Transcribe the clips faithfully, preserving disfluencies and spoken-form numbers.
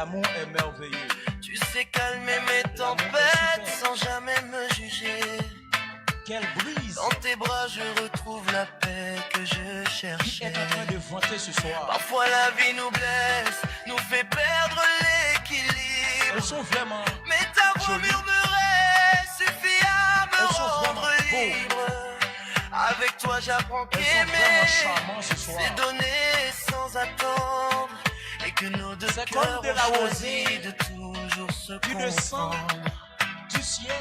L'amour est merveilleux. Tu sais calmer mes tempêtes sans jamais me juger. Quelle brise. Dans tes bras, je retrouve la paix que je Qui cherchais. est en train de vanter ce soir. Parfois la vie nous blesse, nous fait perdre l'équilibre. Elles sont vraiment Mais ta voix jolies. Murmurée suffit à me Elles sont rendre vraiment beaux. libre. Avec toi, j'apprends Elles sont vraiment qu'aimer, charmantes ce soir. C'est donner sans attendre. Et que nos deux C'est comme cœurs de ont la choisi rosée de toujours se qui descend comprendre. du ciel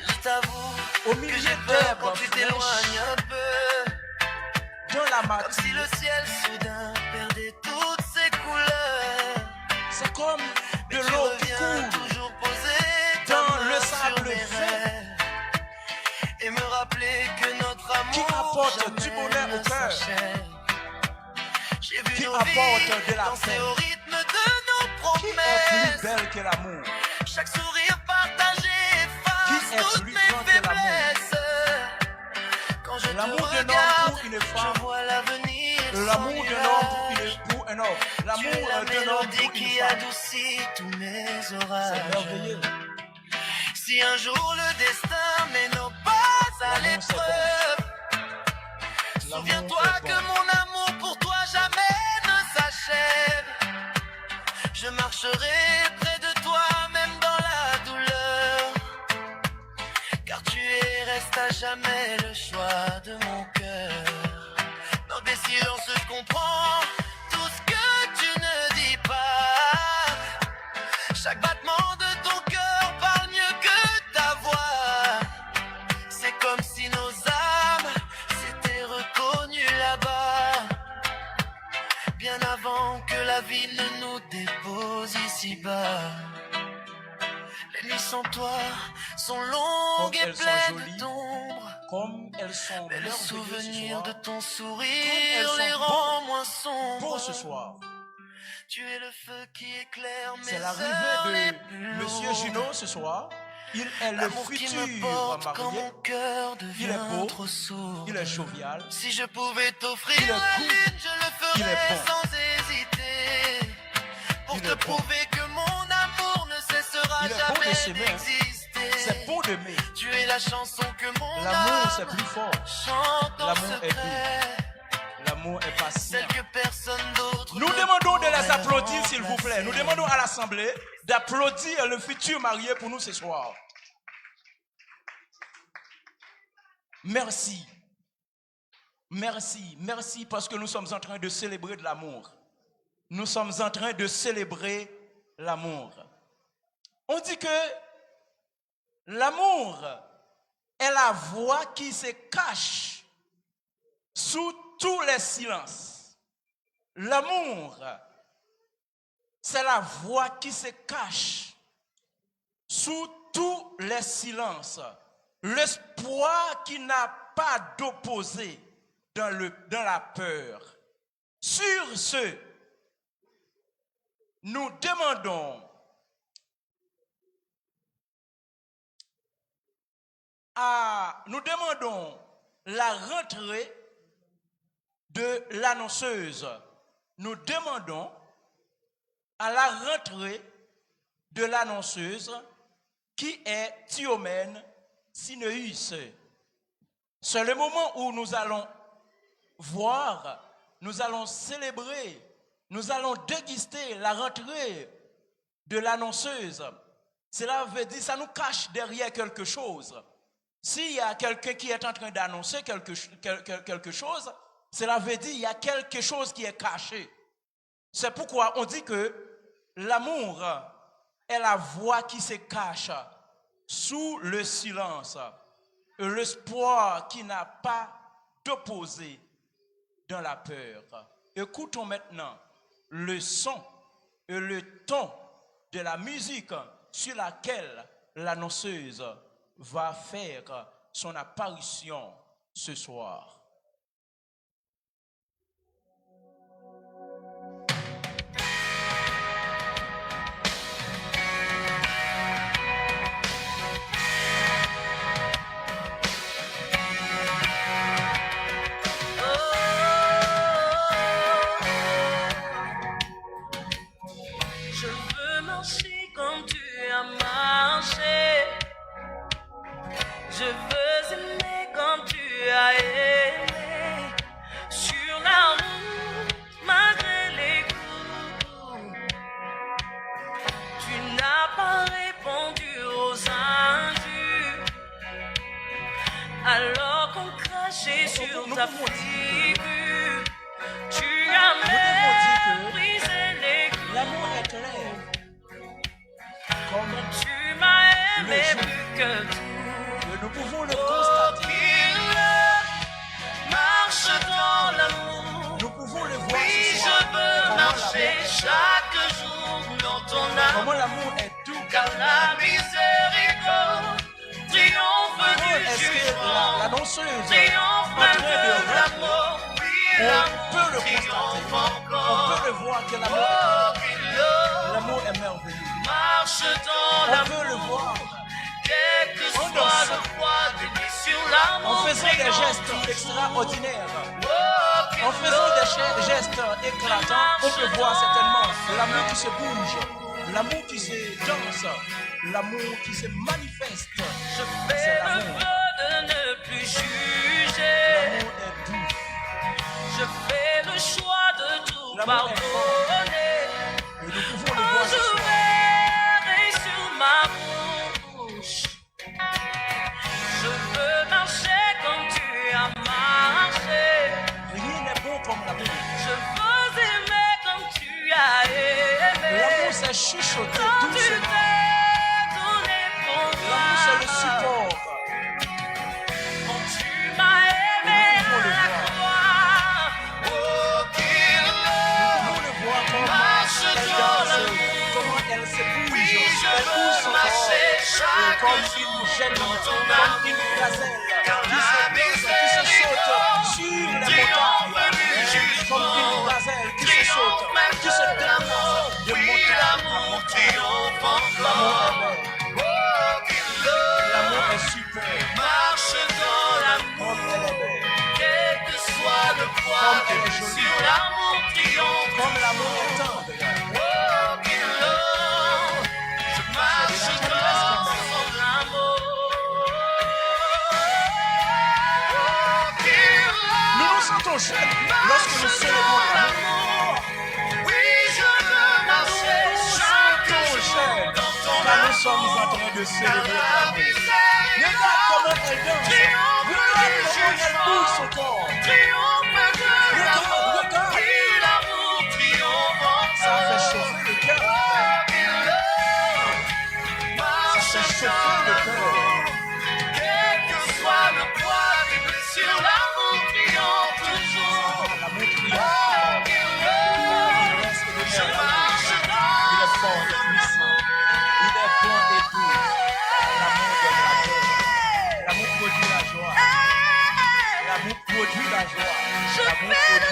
Je t'avoue au que milieu j'ai peur quand d'herbes tu t'éloignes fraîches un peu. dans la Comme si matière. Le ciel soudain perdait toutes ses couleurs. C'est comme de Mais tu l'eau qui reviens coule toujours poser ta dans le main sable sur mes fin rêves. Et me rappeler que notre qui amour apporte du jamais bonheur ne au cœur, s'achève. J'ai vu qui nos apporte vies de la danser paix, au rythme de nos qui est plus promesses. Belle que l'amour. Chaque sourire partagé Qui efface est toutes plus mes grand que l'amour. Faiblesses. Quand je te L'amour d'un homme regarde, pour une femme, je vois l'avenir sans l'amour d'un homme pour, nuages. une- pour un homme, Tu l'amour es la euh, d'un homme mélodie pour une qui femme. Adoucit tous mes C'est orages. Merveilleux. Si un jour le destin mène nos pas à L'amour, c'est bon. l'épreuve, L'amour souviens-toi est bon. Que mon amour pour toi jamais ne s'achève. Je marcherai près de toi, même dans la douleur. Car tu es, reste à jamais le choix de mon cœur. Dans des silences, je comprends tout ce que tu ne dis pas. Chaque battement de ton cœur parle mieux que ta voix. C'est comme si nos âmes s'étaient reconnues là-bas. Bien avant que la vie ne nous dépose ici-bas. Les nuits sans toi sont Comme longues et elles sont pleines jolies, d'ombre. Comme elles sont Mais le merveilleuses ce souvenir soir. De ton Comme sourire elles les sont rend beaux, moins sombres. Beaux ce soir. Tu es le feu qui éclaire mes C'est heures les l'arrivée plus de Monsieur lourdes. Junot ce soir. Il est le L'amour qui futur me porte quand marié. Mon cœur Il est devient beau, trop sourd. Il est jovial. Si je pouvais t'offrir Il est la doux. Lune, je le Il est ferais bon. Sans hésiter. Pour Il te est bon. Prouver que mon amour ne cessera Il est bon de jamais s'aimer, hein. D'exister. C'est bon d'aimer. Tu es la chanson que mon L'amour, c'est âme plus fort. Chante en L'amour est secret. L'amour est patient. Celle que personne d'autre Nous ne demandons de pourrait les applaudir, s'il vous plaît. Nous remplacer. Demandons à l'Assemblée d'applaudir le futur marié pour nous ce soir. Merci. Merci. Merci parce que nous sommes en train de célébrer de l'amour. Nous sommes en train de célébrer l'amour. On dit que l'amour est la voix qui se cache sous tous les silences. L'amour, c'est la voix qui se cache sous tous les silences. L'espoir qui n'a pas d'opposé dans le, dans la peur. Sur ce, nous demandons à, nous demandons la rentrée de l'annonceuse. Nous demandons à la rentrée de l'annonceuse qui est Tiomène Sineus. C'est le moment où nous allons voir, nous allons célébrer, nous allons déguster la rentrée de l'annonceuse. Cela veut dire, ça nous cache derrière quelque chose. S'il y a quelqu'un qui est en train d'annoncer quelque, ch- quel- quel- quelque chose, cela veut dire il y a quelque chose qui est caché. C'est pourquoi on dit que l'amour est la voix qui se cache sous le silence, l'espoir qui n'a pas d'opposé dans la peur. Écoutons maintenant le son et le ton de la musique sur laquelle l'annonceuse va faire son apparition ce soir. Je veux Chaque jour dans ton âme, comment l'amour est doux, car la miséricorde triomphe du jugement, triomphe de la, la danseuse en train de rapper, on peut le constater, on peut le voir que l'amour est, l'amour est merveilleux. On peut le voir en dansant, en faisant des gestes extraordinaires, en faisant des gestes éclatants, on peut voir certainement l'amour qui se bouge, l'amour qui se danse, l'amour qui se manifeste. C'est l'amour. L'amour est doux. L'amour est fort. Et nous pouvons le voir ce soir. Rien n'est bon comme l'amour. L'amour, c'est chuchoter doucement. L'amour, c'est le support. Nous pouvons le voir. Nous pouvons le voir comment elle danse, comment elle se bouge, elle bouge son corps, et comme une jeune, comme une gazelle qui se, qui se saute sur les montagnes, comme une gazelle qui se saute, qui se déplace de montagne en montagne. L'amour est belle. L'amour est super. Comme elle est belle. Comme elle est jolie. Comme l'amour est tendre. C'est de la tendresse qu'elle est. Nous nous sentons jeunes lorsque nous célébrons l'amour. Nous nous sentons jeunes, car nous sommes en train de célébrer l'amour. Regarde comment elle danse. Regarde comment elle bouge son corps. Regarde, regarde. Ça fait chauffer le cœur. Ça fait chauffer le cœur. L'amour triomphe. Il est fort et puissant. Il est bon et doux. L'amour donne la paix. L'amour produit la joie. L'amour produit la joie. L'amour produit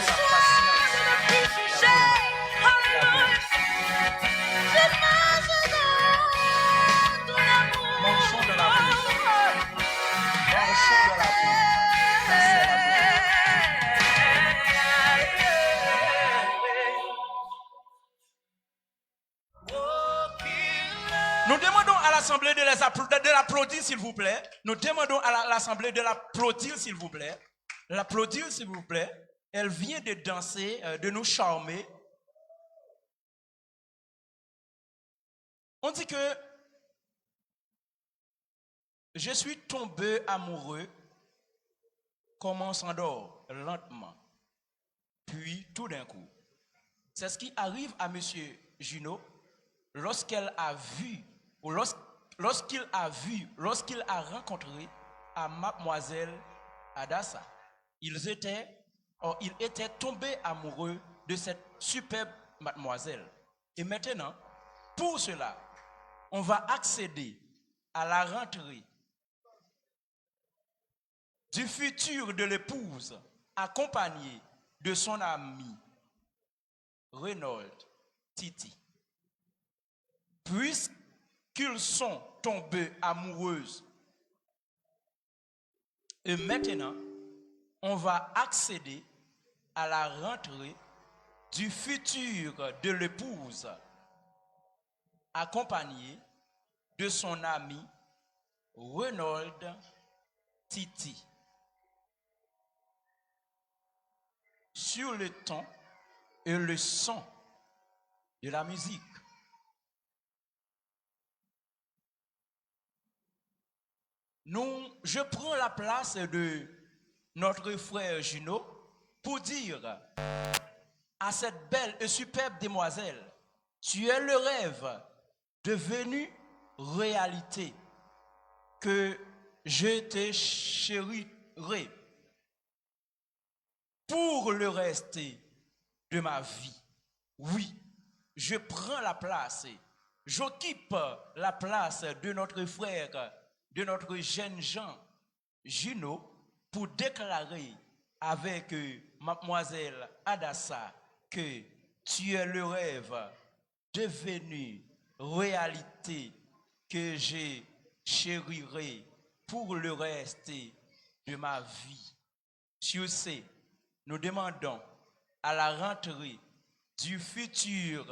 la patience. L'amour. L'amour. Marchons dans l'amour. Marchons dans l'amour. C'est l'amour. Nous demandons à l'Assemblée de les appl-, de l'applaudir, s'il vous plaît. Nous demandons à la, l'Assemblée de l'applaudir, s'il vous plaît. L'applaudir, s'il vous plaît. Elle vient de danser, euh, de nous charmer. On dit que je suis tombé amoureux comme on s'endort lentement, puis tout d'un coup. C'est ce qui arrive à Monsieur Junot lorsqu'elle a vu, ou lorsqu'-, lorsqu'il a vu, lorsqu'il a rencontré à Mademoiselle Adassa. Ils étaient, oh, il était tombé amoureux de cette superbe mademoiselle. Et maintenant, pour cela, on va accéder à la rentrée du futur de l'épouse, accompagné de son ami Renold Titi. Puisqu'ils sont tombés amoureux, et maintenant, on va accéder à la rentrée du futur de l'épouse, accompagné de son ami Renold Titi. Sur le ton et le son de la musique. Nous, je prends la place de notre frère Junot pour dire à cette belle et superbe demoiselle, tu es le rêve devenu réalité que je te chérirai pour le reste de ma vie. Oui, je prends la place, j'occupe la place de notre frère, de notre jeune Jean Junot pour déclarer avec, euh, mademoiselle Adassa que tu es le rêve devenu réalité que je chérirai pour le reste de ma vie. Sur ce, nous demandons à la rentrée du futur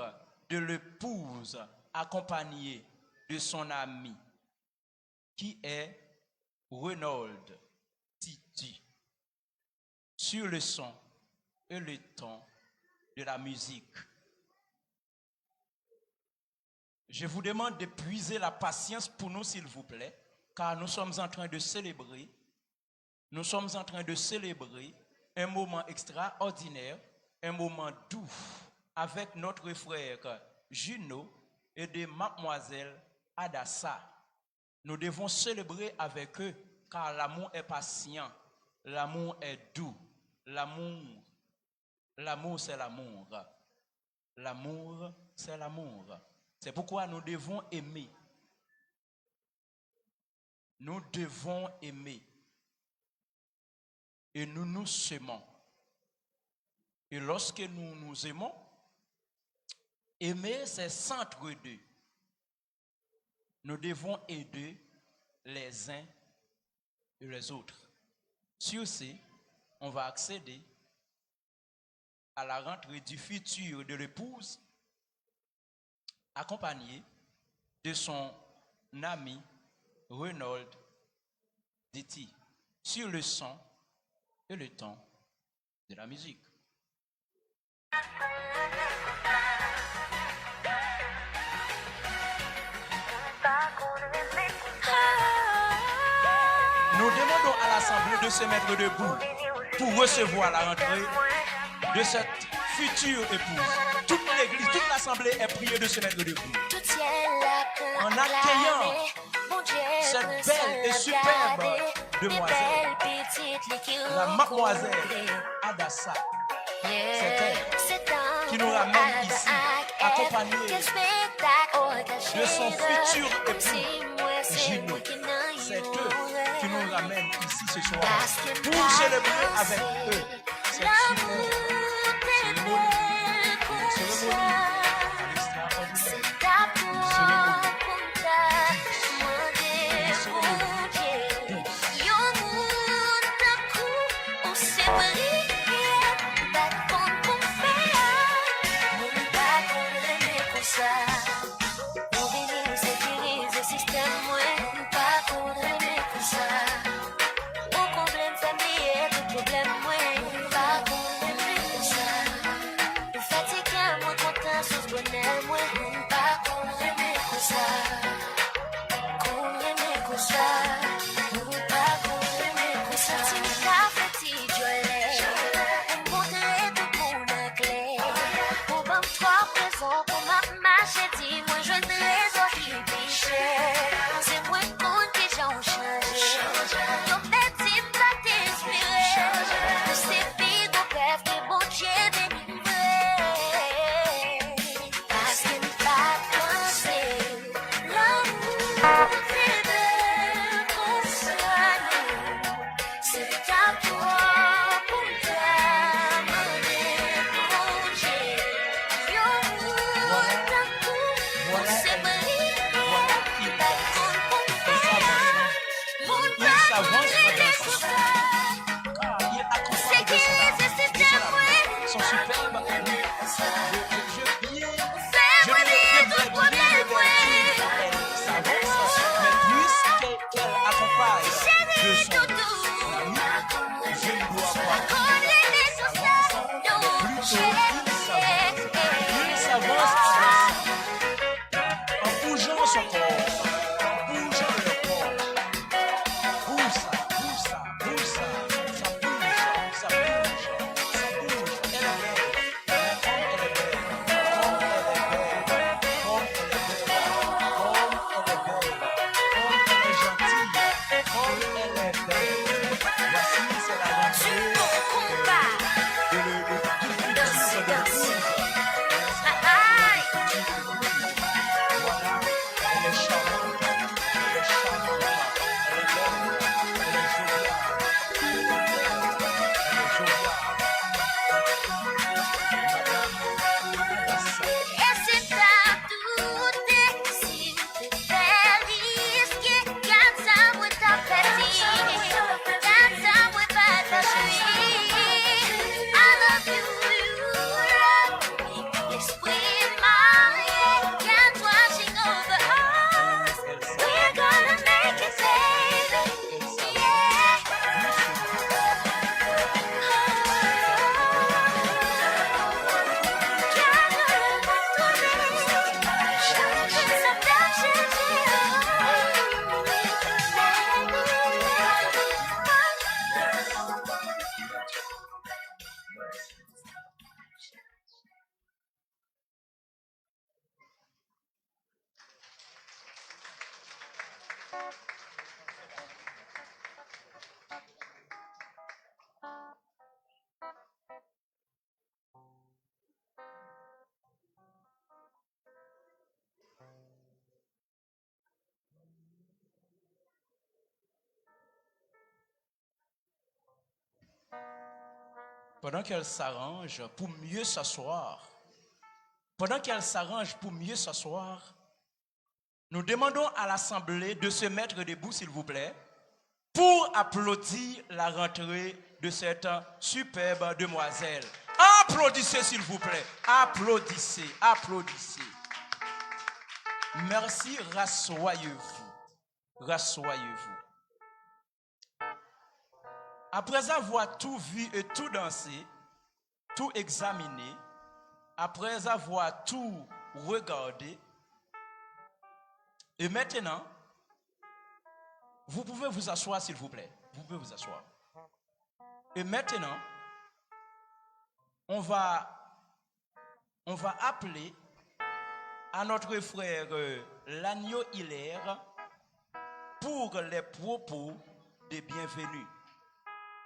de l'épouse accompagnée de son ami, qui est Renold Titi, sur le son et le ton de la musique. Je vous demande de puiser la patience pour nous, s'il vous plaît, car nous sommes en train de célébrer, nous sommes en train de célébrer un moment extraordinaire, un moment doux avec notre frère Junot et de mademoiselle Adassa. Nous devons célébrer avec eux, car l'amour est patient, l'amour est doux, l'amour, l'amour c'est l'amour. L'amour, c'est l'amour. C'est pourquoi nous devons aimer. Nous devons aimer. Et nous nous semons. Et lorsque nous nous aimons, aimer, c'est s'entraider. Nous devons aider les uns et les autres. Sur ce, on va accéder à la rentrée du futur de l'épouse, accompagné de son ami Renold Titi, sur le son et le ton de la musique. Nous demandons à l'Assemblée de se mettre debout pour recevoir la rentrée de cette future épouse. Toute l'église, toute l'assemblée est priée de se mettre debout. En accueillant cette belle et superbe demoiselle, la mademoiselle Adassa, c'est elle qui nous ramène ici, accompagnie de son futur époux, Junot. C'est eux qui nous ramènent ici ce soir pour célébrer avec eux cette superbe cérémonie. Une cérémonie extraordinaire. Une cérémonie douce. Yon moun tankou ou se priyè m pa t konn pou m fè. Moun pa konn renmen konsa. Ou vini, ou sekirize sistèm mwen. M pa konn renmen konsa. Ou konble m, fè m bliye tout pwoblèm mwen. M pa konn renmen konsa. Ou fatige m, mwen kontan sous bonè mwen. M pa konn renmen konsa. Konn renmen konsa. M pa konn renmen konsa. Santi m ka fè ti djòlè. Pou m montre tout moun an klè. Ou ban m twòp rezon pou m ap mache di mwen jwenn trezò ki pi chè. Se mwen konn kijan w chanje. Yo pèdi m pa t espere. Ou se pi gwo prèv ke Bondye beni m vre. Paske m pa t panse lanmou te bèl konsa non. Se ta twòp pou m ta mande Bondye. Yon moun tankou ou se priyè m pa t konn pou m fè. Moun pa konn renmen konsa. Sekirize sistèm mwen. Fè m bliye tout pwoblèm mwen. Cheri doudou. Konn renmen konsa. Yon moun chè. Pendant qu'elle s'arrange pour mieux s'asseoir, pendant qu'elle s'arrange pour mieux s'asseoir, nous demandons à l'Assemblée de se mettre debout, s'il vous plaît, pour applaudir la rentrée de cette superbe demoiselle. Applaudissez, s'il vous plaît. Applaudissez, applaudissez. Merci, rasseyez-vous. Rasseyez-vous. Après avoir tout vu et tout dansé, tout examiné, après avoir tout regardé, et maintenant, vous pouvez vous asseoir, s'il vous plaît. Vous pouvez vous asseoir. Et maintenant, on va, on va appeler à notre frère, euh, Lanio Hilaire pour les propos de bienvenue.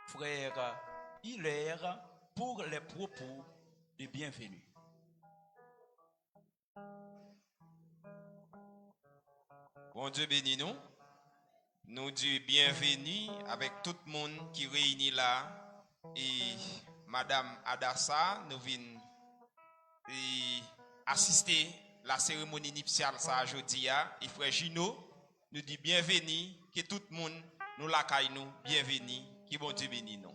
Frère Hilaire pour les propos de bienvenue. Bondye beni nou. Nou di byenveni avèk tout moun ki reyini la. E Madam Adassa, nou vin, e, asiste la seremoni nipsyal sa a jodi a. E frè Jino, nou di byenveni, ke tout moun nou lakay nou, byenveni, ke Bondye beni nou.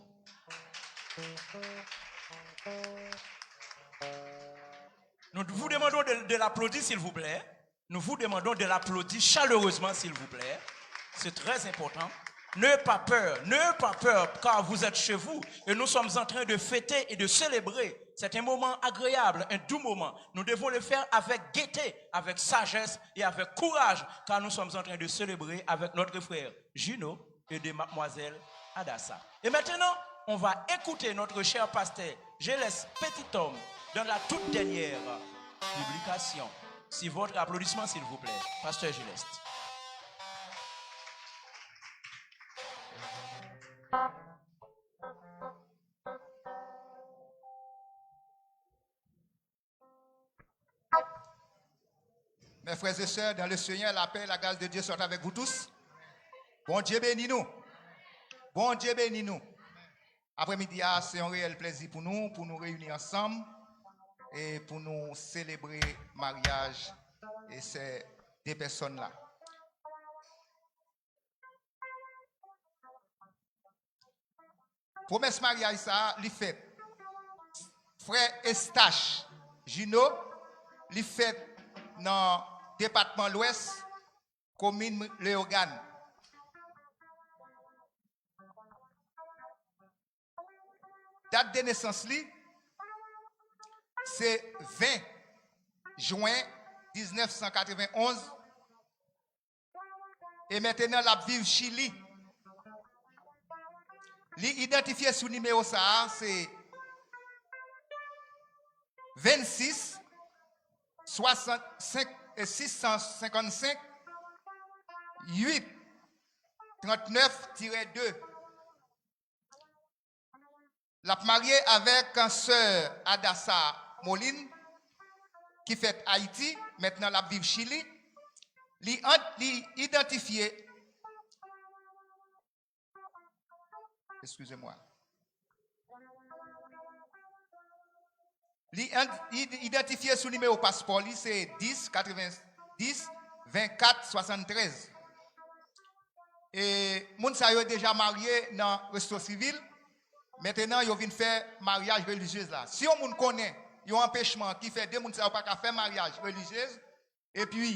Nous vous demandons de, de l'applaudir, s'il vous plaît. Nous vous demandons de l'applaudir chaleureusement, s'il vous plaît. C'est très important. N'ayez pas peur, n'ayez pas peur, car vous êtes chez vous et nous sommes en train de fêter et de célébrer. C'est un moment agréable, un doux moment. Nous devons le faire avec gaieté, avec sagesse et avec courage, car nous sommes en train de célébrer avec notre frère Gino et de mademoiselle Adassa. Et maintenant, on va écouter notre cher pasteur Gélès Petit-Homme dans la toute dernière publication. Si votre applaudissement, s'il vous plaît, pasteur Gélès. Mes frères et sœurs dans le Seigneur, la paix et la grâce de Dieu soient avec vous tous. Bondye beni nou. Bondye beni nou. Aprèmidi a, se yon reyèl plèzi pou nou, pou nou reyini ansanm e pou nou selebre maryaj e sè de pèsòn la. Pwomès maryaj sa a, li fèt. Frè Estache Gino, li fèt nan depatman Lwès, komin Leyogàn. Dat de nesans li, se ven jen diznèf san katrevenn onz. E mentenan, l ap viv Chili. Li idantifye sou nimewo sa a, se vennsis, swasannsenk, e sis san senkannsenk, uit, trannèf tirè de. L ap marye avèk sè Adassa Molin, ki fèt Ayiti, mentnan l ap viv Chili. Li ant-, li idantifye, excusez-moi. Li ant-, id-, idantifye sou nimewo paspò li, se dis katrevenndis venkat swasanntrèz. E moun sa yo deja marye nan resto sivil. Mentenan, yo vin fè maryaj relijyez la. Si yon moun konnen yon anpechman ki fè de moun sa yo pa ka fè maryaj relijyez, epi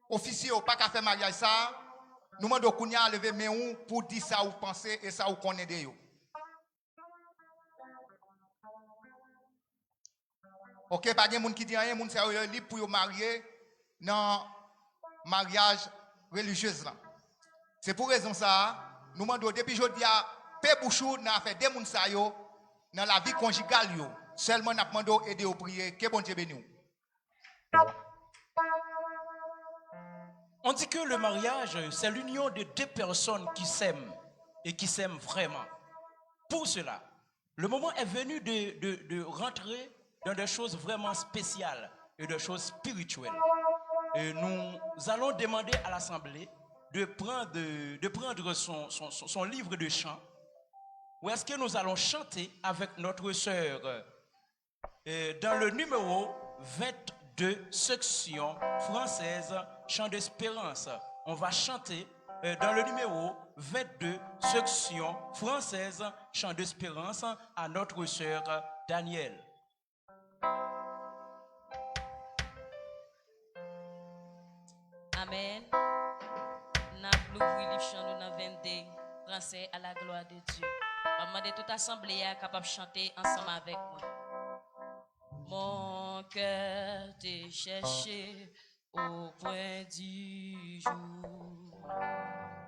ofisye yo pa ka fè maryaj sa a, nou mande w kounye a leve men ou pou w di sa ou panse e sa ou konnen de yo. Oke, pa gen moun ki di anyen, moun sa yo, yo lib pou yo marye nan maryaj relijyez lan. Se pou rezon sa a, nou mande w depi jodi a, pe bouch ou nan afè de moun sa yo, nan lavi konjigal yo. Sèlman n ap mande w ede yo priye. Ke Bondye beni w. On dit que le mariage, c'est l'union de deux personnes qui s'aiment et qui s'aiment vraiment. Pour cela, le moment est venu de, de, de rentrer dans des choses vraiment spéciales et des choses spirituelles. Et nous allons demander à l'Assemblée de prendre, de prendre son, son, son, son livre de chants Où est-ce que nous allons chanter avec notre sœur, euh, dans le numéro vingt-deux, section française, Chant d'espérance. On va chanter, euh, dans le numéro vingt-deux, section française, Chant d'espérance, à notre sœur Danielle. Amèn. N ap louvri liv chan nou nan vennde, fransè, à la gloire de Dieu. M ap mande tout asanble a kapab chante ansanm avèk mwen. Mon cœur te cherche au point du jour.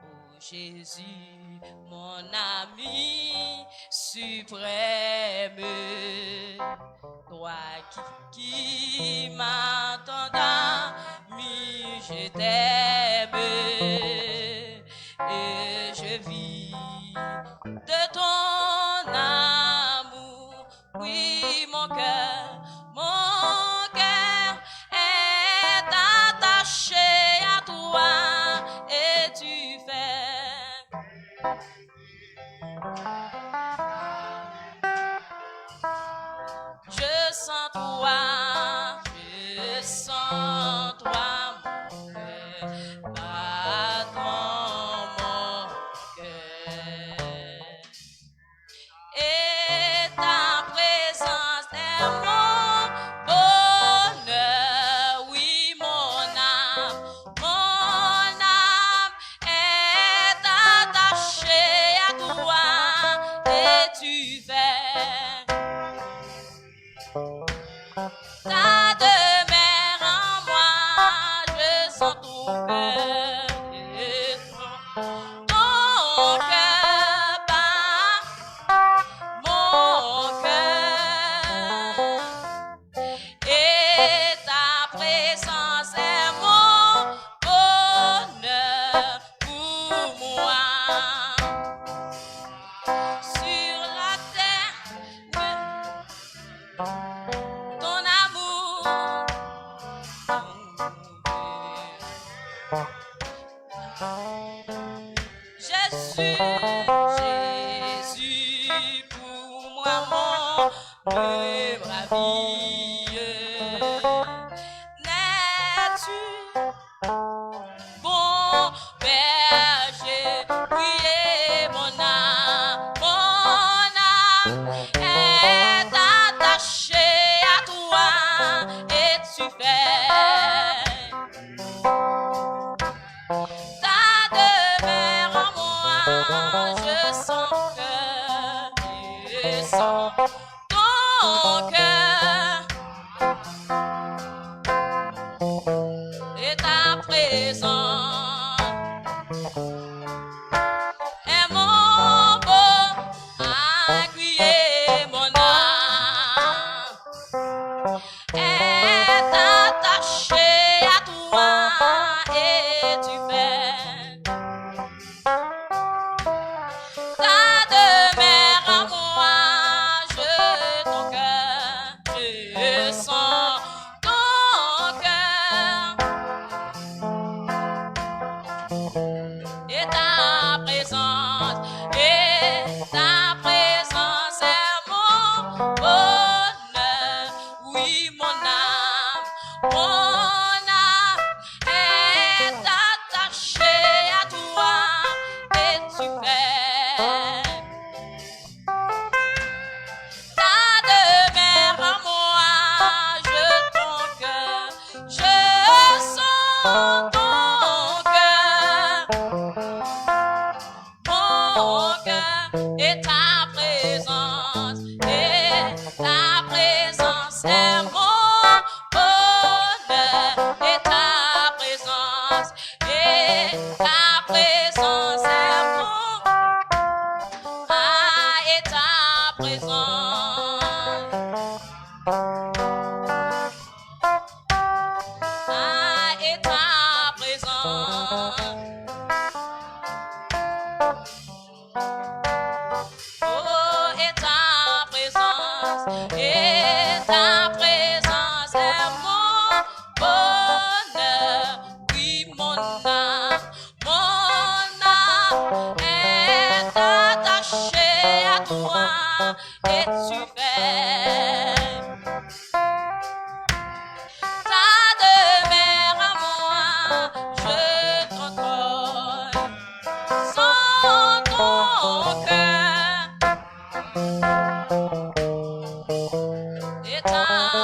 Ô Jésus, mon ami suprême, toi qui, qui m'as tant d'amis, je t'aime et je vis de ton amour. Oui, mon cœur, mon cœur est attaché à toi et tu fais. Je sens toi, je sens toi, mon cœur bat dans mon cœur. Et ta présence est mon bonheur, oui, mon âme, mon âme est attachée à toi et tu fais ta demeure en moi, je sens ton cœur, ton cœur bat, mon cœur. Et ta présence est mon bonheur pour moi. Sur la terre, ton amour. Jésus, Jésus, pour moi, mon le braville. N'es-tu bon berger, priez mon âme, mon âme est attachée à toi et tu fais ta demeure en moi, je sens que, je sens ton cœur est à présent. Et mon beau agrier, mon âme est attachée à toi et tu fais ta demeure en moi, je ton cœur, je sens ton cœur. Et ta présence, et ta présence est mon bonheur. Oui, mon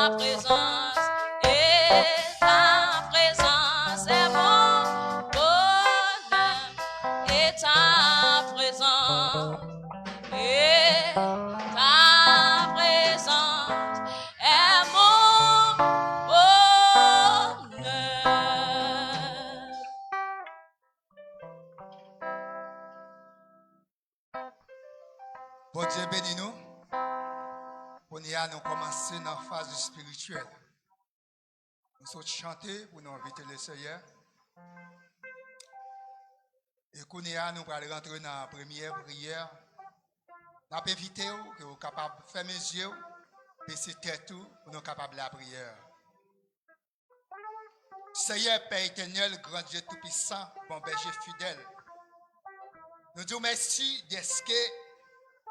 Ta présence, et ta présence est mon bonheur, et ta présence, et ta présence est mon bonheur. Bondye beni nou. Kounye a, nou kòmanse nan faz espirityèl. Nou sot chante pou nou envite Lesenyè. E kounye a, nou pral rantre nan premyè priyè. N ap envite w ke w kapab fèmen zye w, bese tèt ou, pou nou kapab lapriyè. Seyè, Pè Etènèl, Gran Dye Toupisan, Bon Bèje fidèl, nou di w mèsi dèske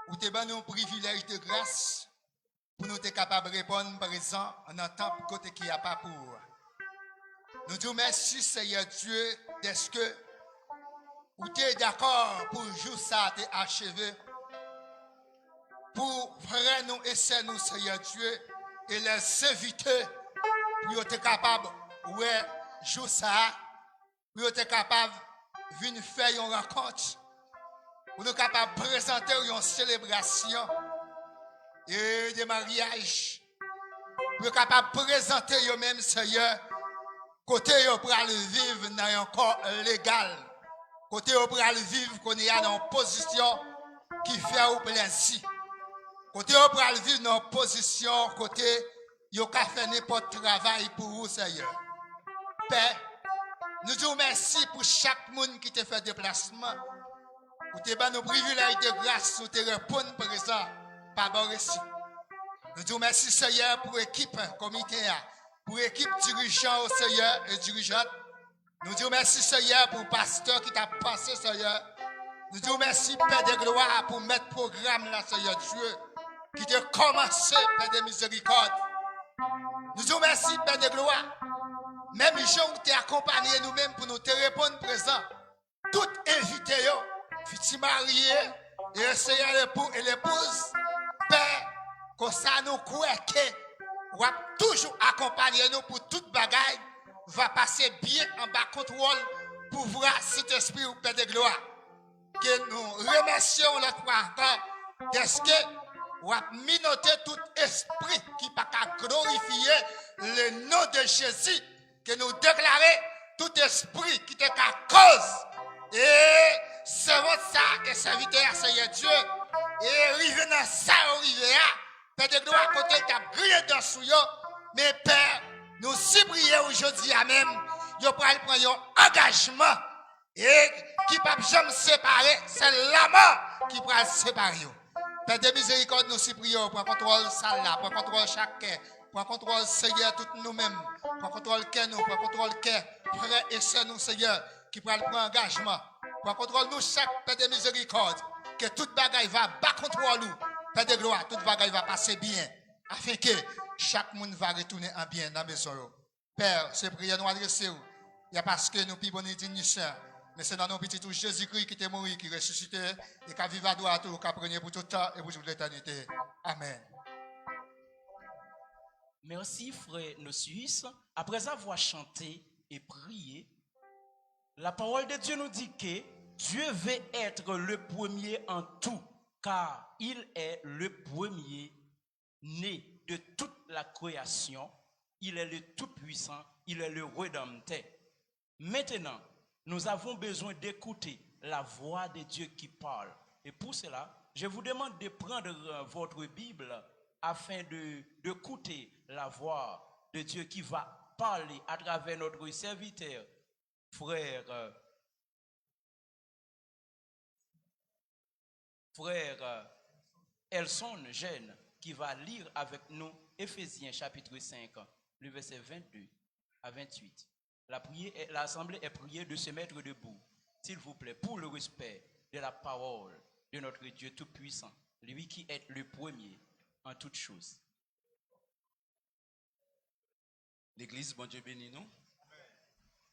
ou te ban nou privilèj de gras pou nou te kapab reponn prezan nan tanp kote ki apa pou ou. Nou di w mèsi, Seyè Dye, dèske ou te dakò pou jou sa a te acheve, pou frè nou e sè nou, Seyè Dye, e lèzenvite, pou yo te kapab wè jou sa a, pou yo te kapab vin fè yon rankont, pou nou kapab prezante w yon selebrasyon e de maryaj, pou yo kapab prezante yo menm, Seyè, kote yo pral viv nan yon kò legal, kote yo pral viv kounye a nan yon pozisyon ki fè ou plèzi, kote yo pral viv nan yon pozisyon kote yo ka fè nenpòt travay pou ou, Seyè. Pè, nou di w mèsi pou chak moun ki te fè deplasman. Ou te ban nou privilèj de gras, ou te reponn prezan pa bò resi. Nou di w mèsi, Seyè, pou ekip komite a, pou ekip dirijan yo, Seyè, e dirijant. Nou di w mèsi, Seyè, pou pastè ki t ap pase, Seyè. Nou di w mèsi, Pè de glwa, pou mèt pwogram la, Seyè Dye, ki te kòmanse, Pè de mizerikòd. Nou di w mèsi, Pè de glwa. Menm jan w te akonpaye nou menm pou nou te reponn prezan. Tout envite yo, fiti marye, e Seyè, lepou e lepouz, Pè, konsa nou kwè ke w ap toujou akonpaye nou pou tout bagay va pase byen anba kontwòl pouvwa Sentespri w, Pè de glwa. Ke nou remèsye w lòt fwa ankò, dèske w ap minote tout espri ki pa ka glorifye le non de Jezi, ke nou deklare tout espri ki te ka koz e sèvant sa e sèvitè a, Seyè Dye, e rive nan sa yo rive a, Pè de glwa, kote l t ap griyen dan sou yo, men Pè, nou sipriye w jodi a menm, yo pral pran yon angajman e ki p ap janm separe, sèl lanmò ki pral separe yo. Pè de mizerikòd, nou sipriye w, pran kontwòl sal la, pran kontwòl chak kè, pran kontwòl, Seyè, tout nou menm, pran kontwòl kè nou, pran kontwòl kè frè e sè nou, Seyè, ki pral pran angajman. Pran kontwòl nou chak, Pè de mizerikòd, ke tout bagay va ba kontwòl ou, Pè de glwa, tout bagay va pase byen, afenke chak moun va retounen an byen nan mezon yo. Pè, se priyè nou adrese w. Ya paske nou pi bon ni din ni sen, men se nan non Pitit ou Jezikri ki te mouri, ki resisite e k ap viv adwat ou, k ap renye pou tout tan e pou tout letènite. Amèn. Merci, frère Nosius. Après avoir chanté et prié, la parole de Dieu nous dit que Dieu veut être le premier en tout, car il est le premier né de toute la création, il est le Tout-Puissant, il est le Rédempteur. Maintenant, nous avons besoin d'écouter la voix de Dieu qui parle. Et pour cela, je vous demande de prendre euh, votre Bible afin de, d'écouter la voix de Dieu qui va parler à travers notre serviteur, frère euh, frère euh, Elson Jeune qui va lire avec nous Éphésiens chapitre cinq, le verset vingt-deux à vingt-huit. La prière est- L'assemblée est priée de se mettre debout, s'il vous plaît, pour le respect de la parole de notre Dieu Tout-Puissant, lui qui est le premier en toutes choses. Legliz, Bondye beni nou.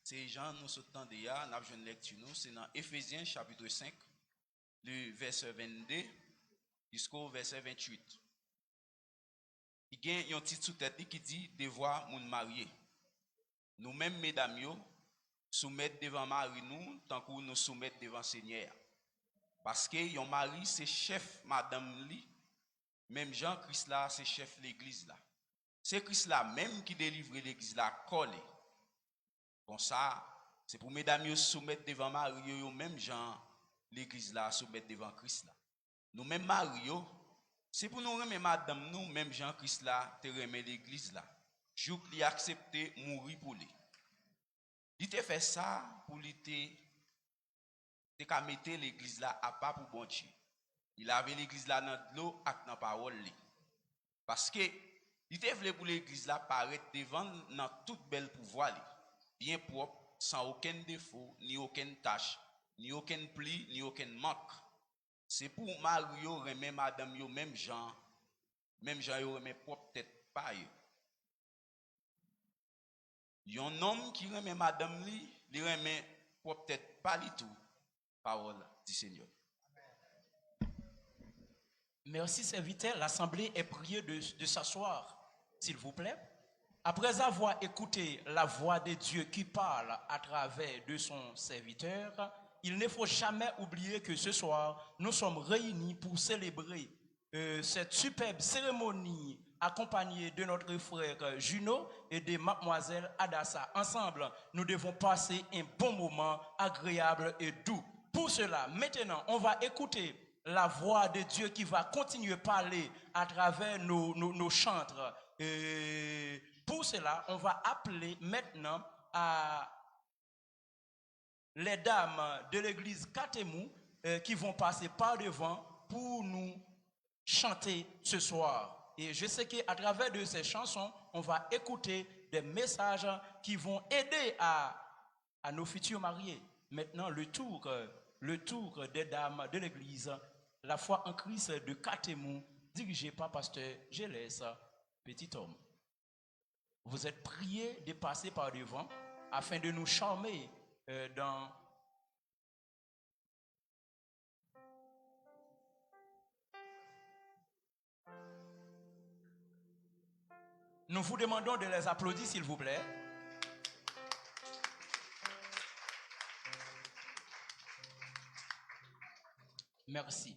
Se jan nou sot tande a, n ap jwenn lèkti nou, se nan Efezyen chapit senk, li vèsè vennde jisko vèsè venntuit. Li gen yon tit sou tèt li ki di devwa moun marye. Nou menm medam yo, soumèt devan mari nou tankou nou soumèt devan Senyè a. Paske yon mari se chèf madanm li, menm jan Kris la se chèf legliz la. Se Kris la menm ki delivre legliz la kò li. Konsa, se pou medam yo soumèt devan mari yo, yo menm jan legliz la soumèt devan Kris la. Nou menm mari yo, se pou nou renmen madanm nou menm jan Kris la te renmen legliz la, jouk li aksepte mouri pou li. Li te fè sa pou li te, te ka mete legliz la apa pou Bondye. Li lave legliz la nan dlo ak nan pawòl li. Paske li te vle pou legliz la parèt devan l nan tout bèl pouvwa li, byen pwòp, san okenn defo, ni okenn tach, ni okenn pli, ni okenn mank. Se pou mari yo renmen madanm yo menm jan, menm jan yo renmen pwòp tèt pa yo. Yon nonm ki renmen madanm li, li renmen pwòp tèt pa li tou. Parole du Seigneur. Merci, serviteur. L'assemblée est priée de, de s'asseoir, s'il vous plaît. Après avoir écouté la voix de Dieu qui parle à travers de son serviteur, il ne faut jamais oublier que ce soir, nous sommes réunis pour célébrer euh, cette superbe cérémonie accompagnée de notre frère Juno et de mademoiselle Adassa. Ensemble, nous devons passer un bon moment agréable et doux. Pour cela, maintenant, on va écouter la voix de Dieu qui va continuer à parler à travers nos, nos, nos chantres. Et pour cela, on va appeler maintenant à les dames de l'église Katemou euh, qui vont passer par devant pour nous chanter ce soir. Et je sais qu'à travers de ces chansons, on va écouter des messages qui vont aider à, à nos futurs mariés. Maintenant, le tour, euh, le tour des dames de l'église La foi en Christ de Katemou, dirigée par pasteur Gélès Petit Homme. Vous êtes priés de passer par devant afin de nous charmer euh, dans Nous vous demandons de les applaudir, s'il vous plaît. Merci.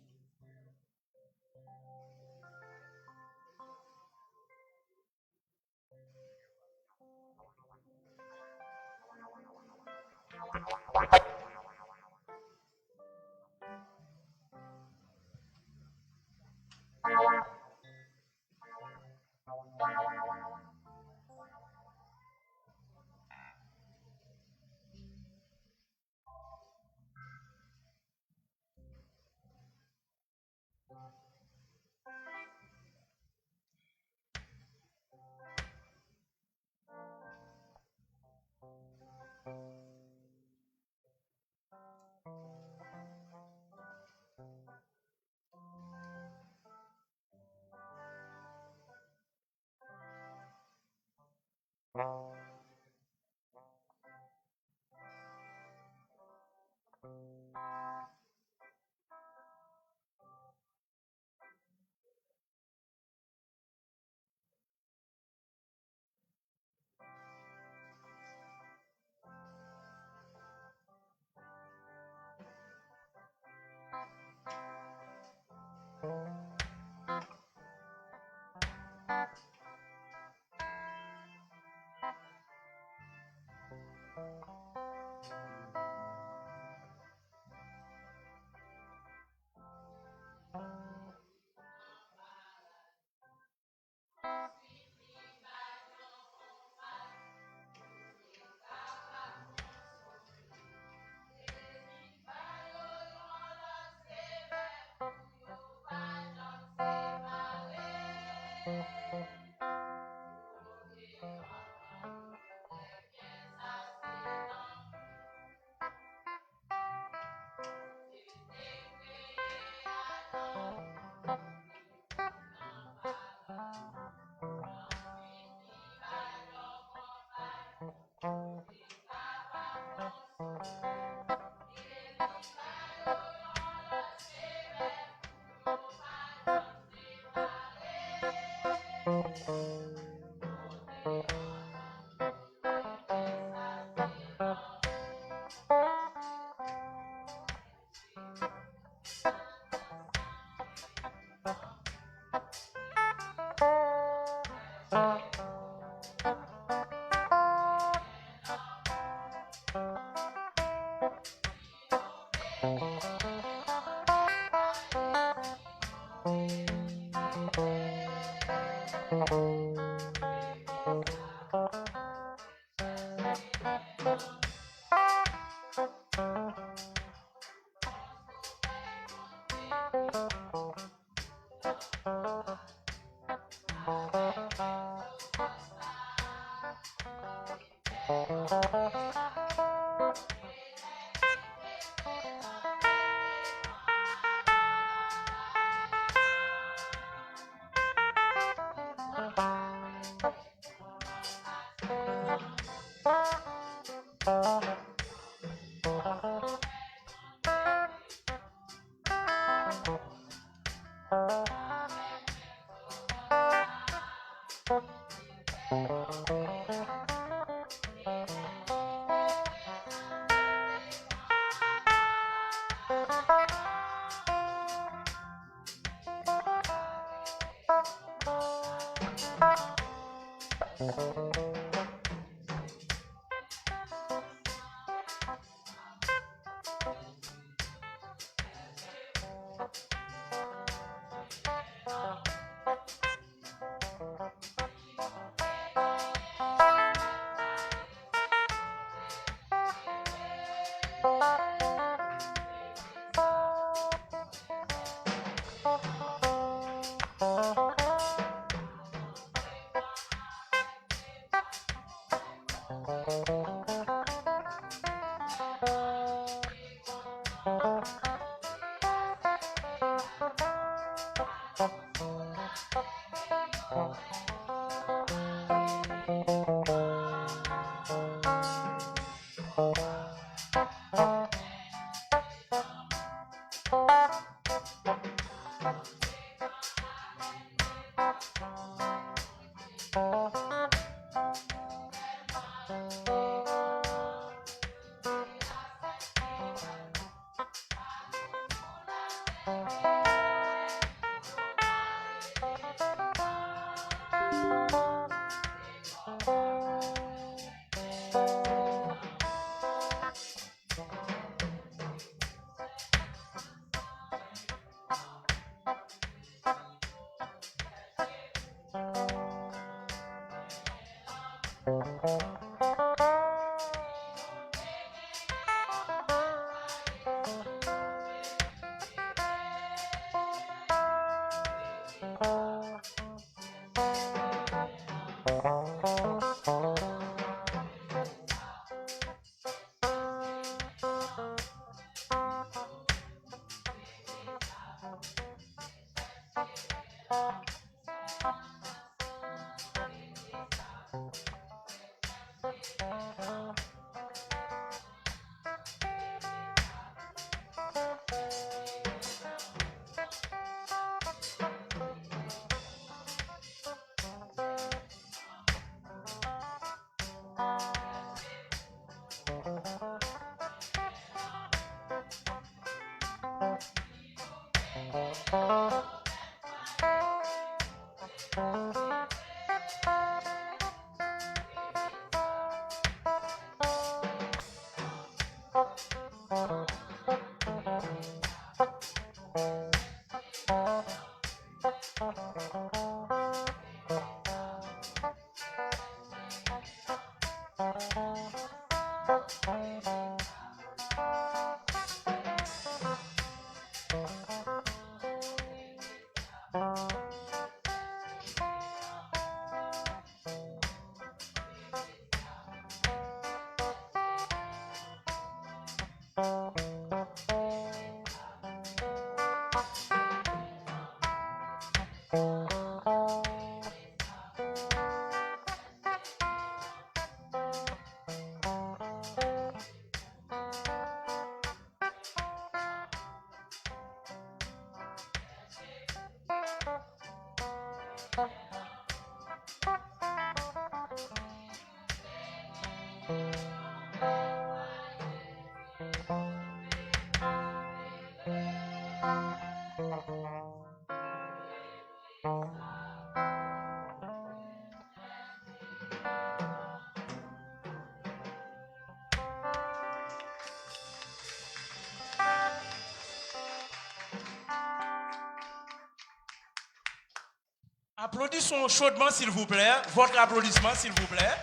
Applaudissons chaudement, s'il vous plaît. Votre applaudissement, s'il vous plaît.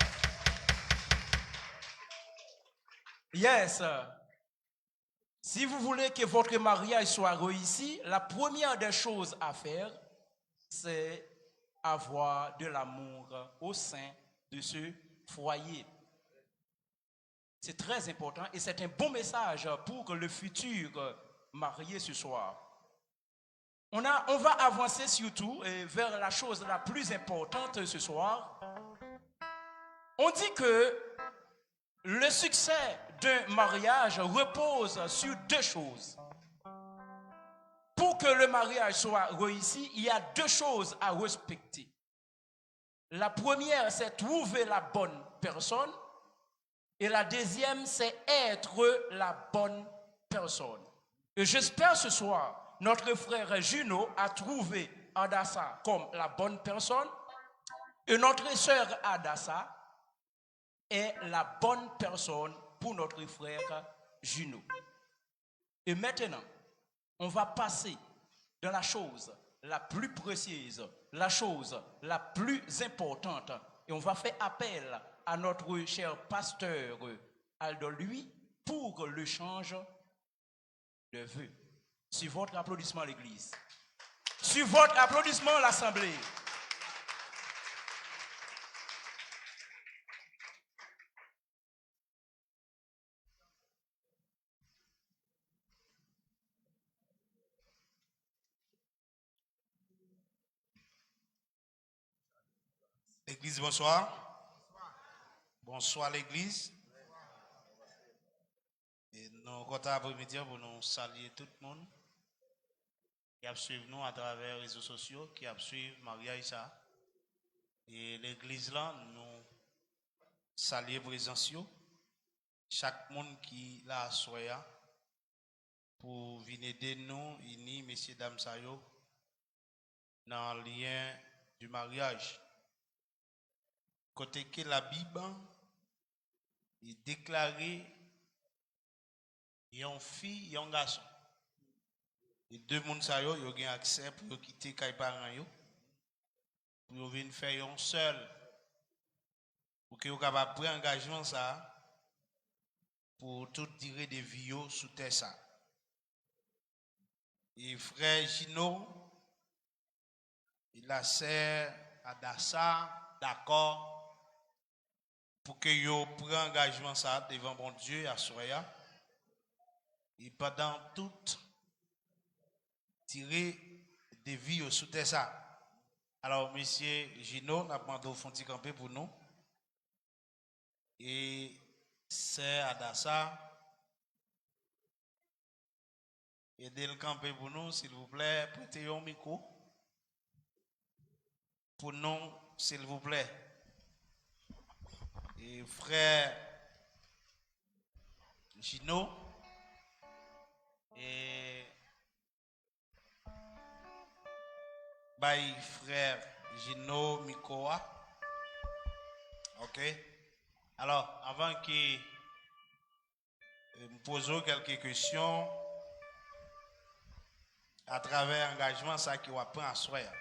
Yes. Si vous voulez que votre mariage soit réussi, la première des choses à faire, c'est avoir de l'amour au sein de ce foyer. C'est très important et c'est un bon message pour le futur marié ce soir. On a, on va avancer surtout euh, vers la chose la plus importante ce soir. On dit que le succès d'un mariage repose sur deux choses. Pour que le mariage soit réussi, il y a deux choses à respecter. La première, c'est trouver la bonne personne. Et la deuxième, c'est être la bonne personne. Et j'espère ce soir, notre frère Juno a trouvé Adassa comme la bonne personne. Et notre sœur Adassa est la bonne personne pour notre frère Juno. Et maintenant, on va passer dans la chose la plus précieuse, la chose la plus importante. Et on va faire appel à notre cher pasteur Aldo Louis pour l'échange de vœux. Sur votre applaudissement, l'Église. Sur votre applaudissement, l'Assemblée. Legliz, bonswa. Bonswa, legliz. E nou kontan apremidi an pou nou salye tout moun ki ap swiv nou atravè rezo sosyo, ki ap swiv maryaj sa. E legliz lan, nou salye prezans yo. Chak moun ki la aswè a pou vin ede nou ini mesye dam sa yo nan lyen di maryaj. Kote ke Labib li deklare yon fi, yon gason. E de moun sa yo, yo gen aksè pou yo kite kay paran yo, pou yo vin fè yon sèl, pou ke yo kapab pran angajman sa a pou tout dire de vi yo sou tè sa. E frè Gino e la sè Adassa dakò pou ke yo pran angajman sa devan Bondye aswè a. E pandan tout dire de vi yo sou tè sa. Alò, mesye Gino, n ap mande w fè yon ti kanpe pou nou. E sè Adassa, ede l kanpe pou nou, silvouplè, prete yon mikwo pou nou, silvouplè. E frè Gino, e bay frè Gino mikwo a. Ok. Alò, avan ke e, m poze w kèlke kesyon atravè angajman sa ke w ap pran aswè a.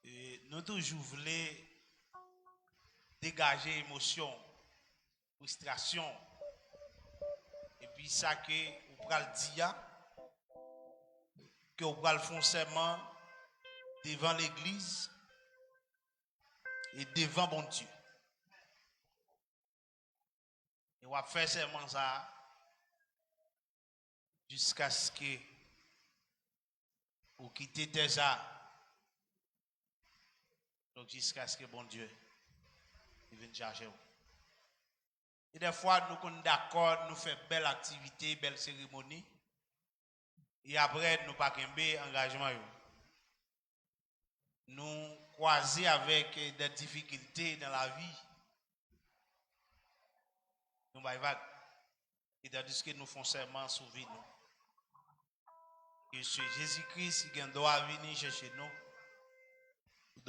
E, nou toujou vle degaje emosyon, fristrasyon, epi sa ke ou pral di a, ke ou pral fè yon sèman devan legliz e devan Bondye. E w ap fè sèman sa a jiskaske ou kite tè sa a. Donk, jiskaske Bondye li vin chache w. E dèfwa, nou konn dakò, nou fè bèl aktivite, bèl seremoni. E apre, nou pa kenbe angajman yo. Nou kwaze avèk, eh, de difikilte nan lavi. Nou bay vag. E tandiske nou fè yon sèman sou vi nou. E se Jezi Kris ki gen dwa vini chèche nou.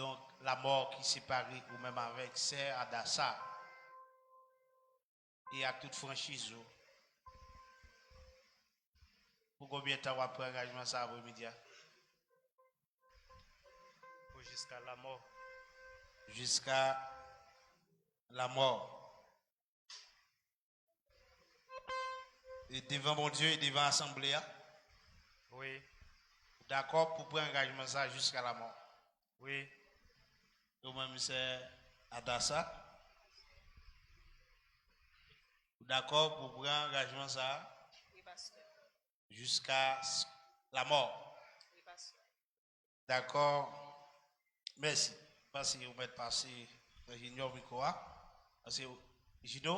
Donk, lanmò ki separe ou menm avèk sè Adassa. E ak tout franchiz ou. Pou konbyen tan w ap pran angajman sa apremidi a? Jusqu'à la mort. Jusqu'à la mort. E devan Bondye e devan asanble a. Wi. Ou dakò pou pran angajman sa jiska lamò? Wi. Ou menm, sè Adassa, ou dakò pou pran angajman sa? Wi, pastè. Jiska s- lamò? Wi, pastè. Dakò. Mèsi. Pase ou mèt pase nan Junior mikwo a. Pase ou, Jino,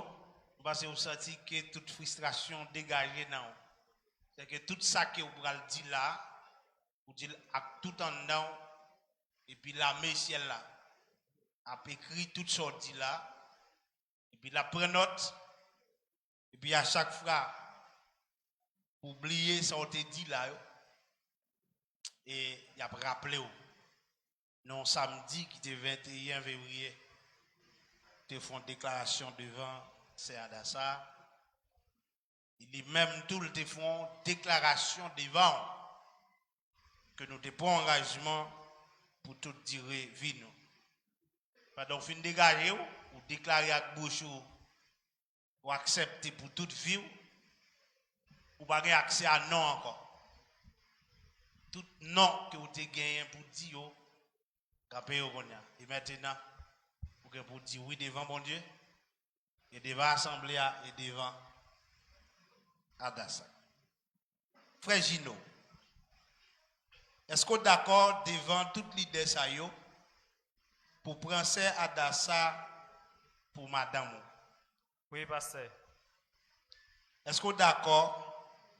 m pase ou santi ke tout fristrasyon degaje nan ou. Se ke tout sa ke ou pral di la, ou di l ak tout anndan w, epi lame syèl la ap ekri tout sa w di la, epi l ap pran nòt, epi a chak fwa ou bliye sa w te di la yo, e y ap raple w. Nan yon samdi ki te venteyen fevriye, te fè yon deklarasyon devan sè Adassa. Li menm tou, l te fè yon deklarasyon devan w ke nou te pran angajman pou tout dire vi nou. Pandan w fin degaje w, ou deklare ak bouch ou, ou aksepte pou tout vi w, ou pa gen aksè a non ankò. Tout non ke w te genyen pou di yo, kanpe yo kounye a. E mentenan, ou gen pou di wi devan Bondye, e devan asanble a, e devan Adassa. Frè Jino, èske w dakò devan tout lidè sa yo pou pran sè Adassa pou madanm ou? Wi, pastè. Èske w dakò,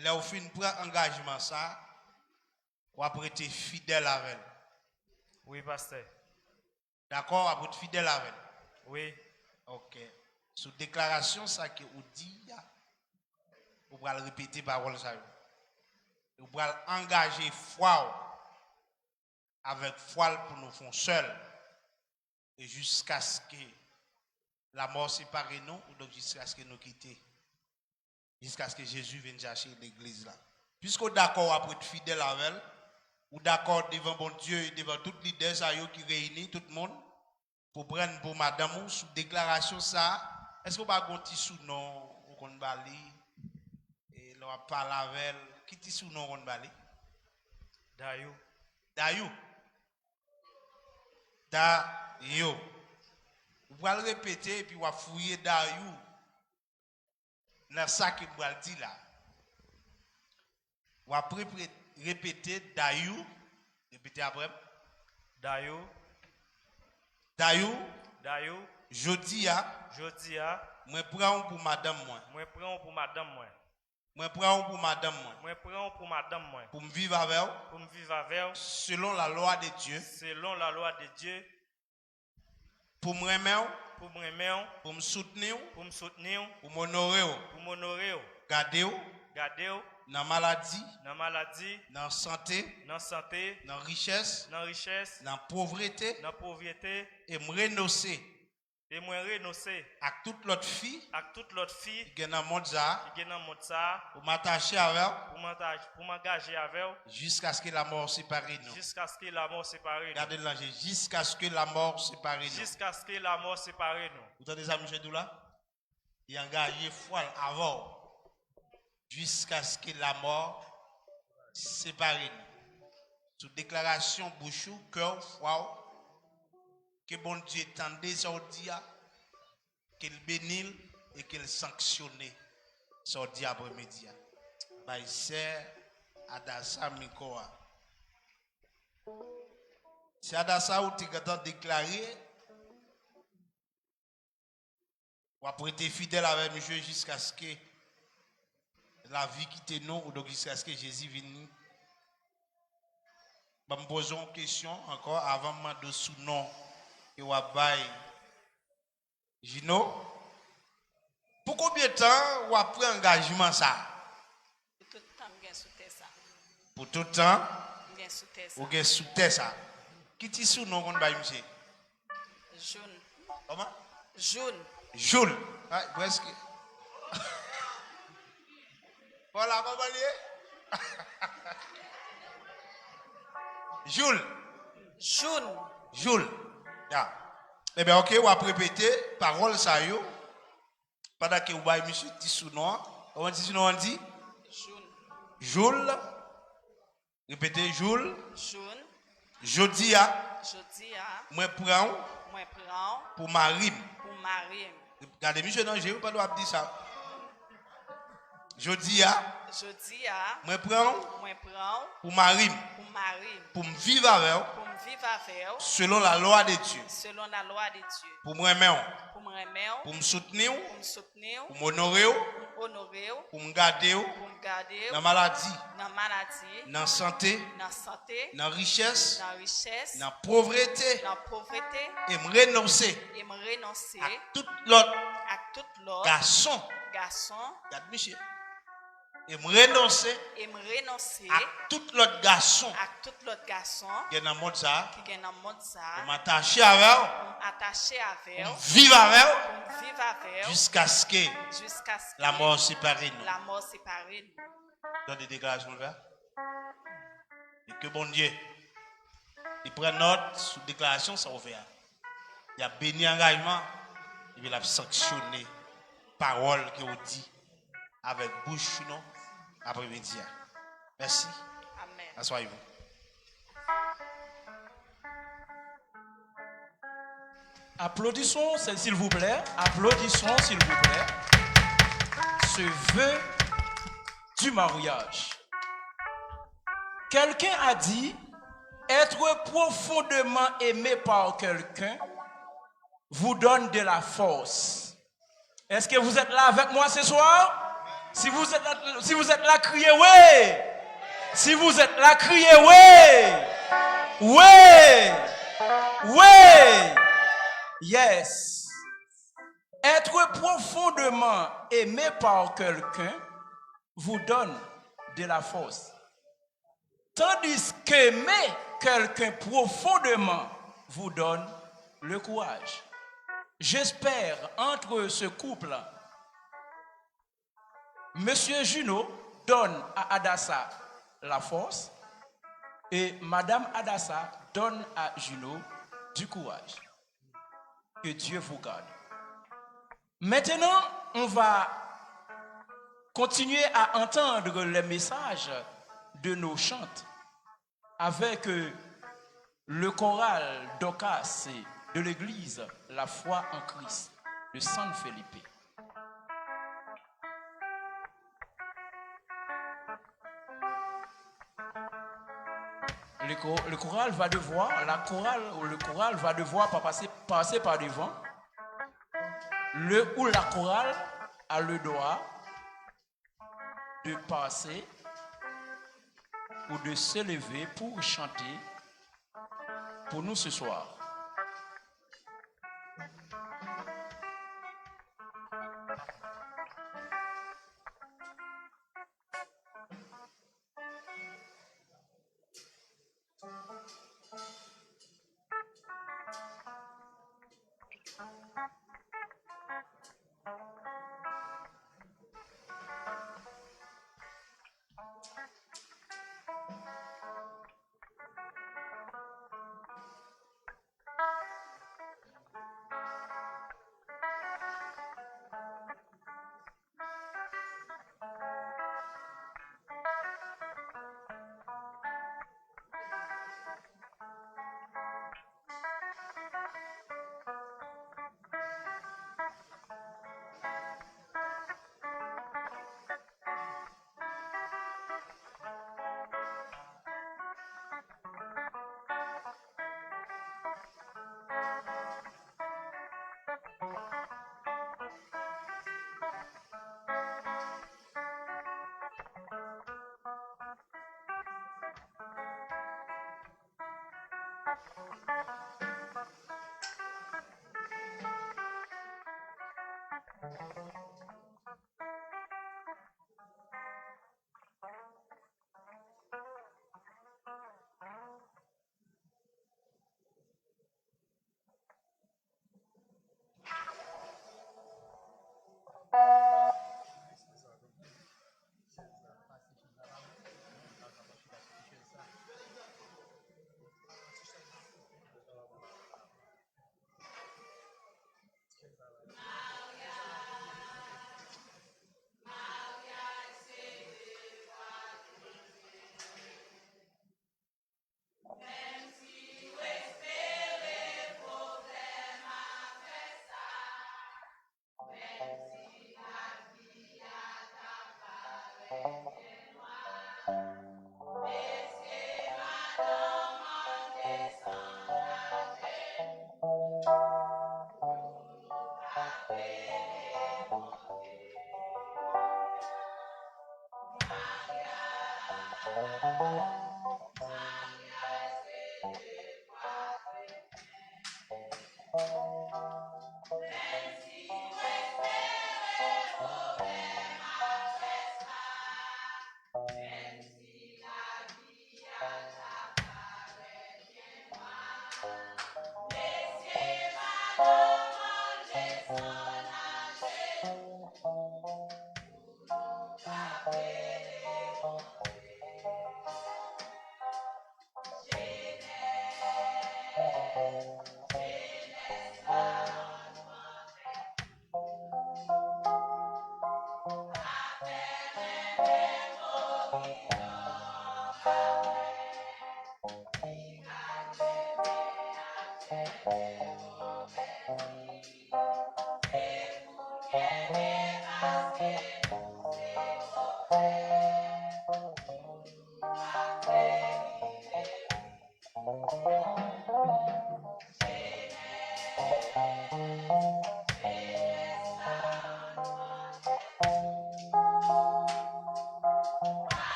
lè w fin pran angajman sa, w ap rete fidèl avè l? Wi, pastè. Dakò, w ap rete fidèl avè l? Wi. Ok. Sou deklarasyon sa ke ou di a, ou pral repete pawòl sa yo. Ou pral angaje fwa w avèk fwa l pou nou fè yon sèl. E jiskaske lamò separe nou, ou donk jiskaske nou kite. Jiskaske Jezi vin chache legliz la. Piske w dakò w ap ret fidèl avè l, ou dakò devan Bondye e devan tout lidè sa yo ki reyini, tout moun, pou pran pou madanm ou sou deklarasyon sa a, èske w pa gon ti sounon ou konn ba li? E lè w ap pale avè l, ki ti sounon ou konn ba li? Dayou. Dayou. Dayou. Ou pral repete epi w ap fouye Dayou nan sa ke m pral di la. W ap repe- repete Dayou. Repete apre m. Dayou. Dayou. Dayou. Jodi a. Jodi a. Mwen pran w pou madanm mwen. Mwen pran w pou madanm mwen. Mwen pran w pou madanm mwen. Mwen pran w pou madanm mwen. Pou m viv avè w. Pou m viv avè w. Selon la lwa de Dye. Selon la lwa de Dye. Pou m renmen w. Pou m renmen w. Pou m soutni w. Pou m soutni w. Pou m onore w. Pou m onore w. Gade w. Gade w. Nan maladi. Nan maladi. Nan sante. Nan sante. Nan richès. Nan richès. Nan povrete. Nan povrete. E m renonse. E mwen renonse. Ak tout lòt fi. Ak tout lòt fi. Ki gen nan mond sa a. Ki gen nan mond sa a. Pou m atache avè w. Pou m anta- pou m angaje avè w. Jiskaske lamò separe nou. Jiskaske lamò separe nou. Gade l nan je. Jiskaske lamò separe nou. Jiskaske lamò separe nou. Ou tande sa misye di w la? Li angaje fwa l avè w. Jiskaske lamò separe nou. Sou deklarasyon bouch ou, kè w, fwa w, ke Bondye tande sa w di a, ke l beni l e ke l sanksyone sa w di apremidi a. Bay sè Adassa mikwo a. Sè Adassa, ou te gentan deklare w ap rete fidèl avè misye jiskaske lavi kite nou, ou donk jiskaske Jezi vini. Ban m poze w yon kesyon ankò avan m mande w sou non ke w ap bay Jino. Pou konbyen tan w ap pran angajman sa a? Pou tout tan m gen sou tè sa. Pou tout tan m gen sou tè sa. Ou gen sou tè sa. Ki ti sounon w konn bay misye? Joun. Kòman? Joun. Joul. Ay, prèske. Bon, la, kòman li ye? Joul. Joun. Joul. Ya. Ebyen, oke, w ap repete pawòl sa yo pandan ke w bay misye ti sounon an. Kòman ti sounon an di? Joun. Joul. Repete, Joul. Joun. Jodi a, Jodi a, mwen pran w mwen pran w pou mari m. Pou mari m. Gade misye nan je wi pandan w ap di sa. Jodi a, Jodi a, mwen pran w mwen pran w pou mari m. Pou mari m. Pou m viv avè w Pou m viv avè w selon la lwa de Dye. Selon la lwa de Dye. Pou m renmen w. Pou m renmen w. Pou m soutni w. Pou m soutni w. Pou m onore w. Pou m onore w. Pou m gade w. Pou m gade w. Nan maladi. Nan maladi. Nan sante. Nan sante. Nan richès. Nan richès. Nan povrete. Nan povrete. E m renonse. E m renonse. Ak tout lòt. Ak tout lòt. Gason. Gason. Gad misye. E m renonse. E m renonse. Ak tout lòt gason. Ak tout lòt gason. Gen nan mond sa. Ki gen nan mond sa. Pou m atache avè w. Pou m atache avè w. Pou m viv avè w. Pou m viv avè w. Jiskaske. Jiskaske. Lanmò separe nou. Lanmò separe nou. Tande deklarasyon w fè a. E ke Bondye li pran nòt sou deklarasyon sa w fè a. Li ap beni angajman, epi l ap sanksyone pawòl ke w di avèk bouch nou apremidi a. Mèsi. Amen. Asseyez-vous. Applaudissons, s'il vous plaît. Applaudissons, s'il vous plaît. Ce vœu du mariage. Quelqu'un a dit, être profondément aimé par quelqu'un vous donne de la force. Est-ce que vous êtes là avec moi ce soir? Si vous êtes là, si vous êtes là, criez oui. Si vous êtes là, criez oui. Oui. Oui. Yes. Être profondément aimé par quelqu'un vous donne de la force, tandis qu'aimer quelqu'un profondément vous donne le courage. J'espère, entre ce couple, Monsieur Junot donne à Adassa la force et Madame Adassa donne à Junot du courage. Que Dieu vous garde. Maintenant, on va continuer à entendre les messages de nos chantes avec, euh, le choral Dorcas de l'église La Foi en Christ de San Felipe. Le, cho- le choral va devoir, la chorale ou le choral va devoir pa- passer, passer par devant. Le ou la chorale a le droit de passer ou de se lever pour chanter pour nous ce soir.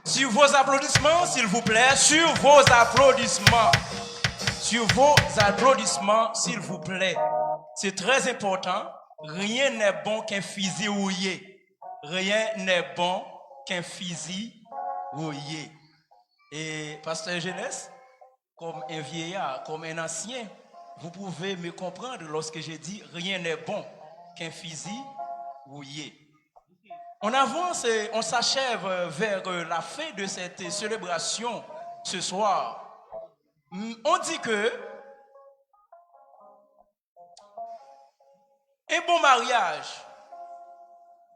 Sur vos applaudissements, s'il vous plaît. Sur vos applaudissements. Sur vos applaudissements, s'il vous plaît. C'est très important. Rien n'est bon qu'un fusil rouillé. Rien n'est bon qu'un fusil rouillé. Et pasteur Jeunesse, comme un vieillard, comme un ancien, vous pouvez me comprendre lorsque je dis rien n'est bon qu'un fusil rouillé. On avance et on s'achève vers la fin de cette célébration ce soir. On dit que un bon mariage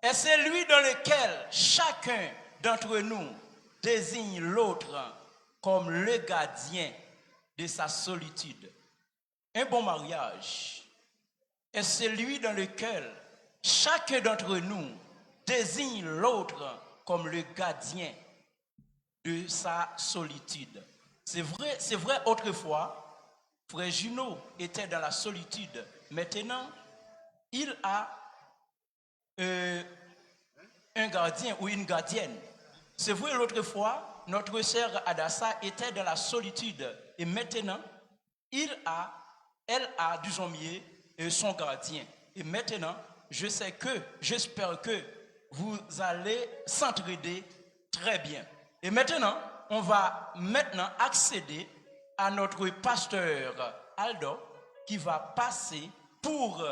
est celui dans lequel chacun d'entre nous désigne l'autre comme le gardien de sa solitude. Un bon mariage est celui dans lequel chacun d'entre nous désigne l'autre comme le gardien de sa solitude. C'est vrai, c'est vrai, autrefois, frère Gino était dans la solitude. Maintenant, il a euh, un gardien ou une gardienne. C'est vrai, l'autre fois, notre sœur Adassa était dans la solitude. Et maintenant, il a, elle a, disons mieux, euh, son gardien. Et maintenant, je sais que, j'espère que vous allez s'entraider très bien. Et maintenant, on va maintenant accéder à notre pasteur Aldo qui va passer pour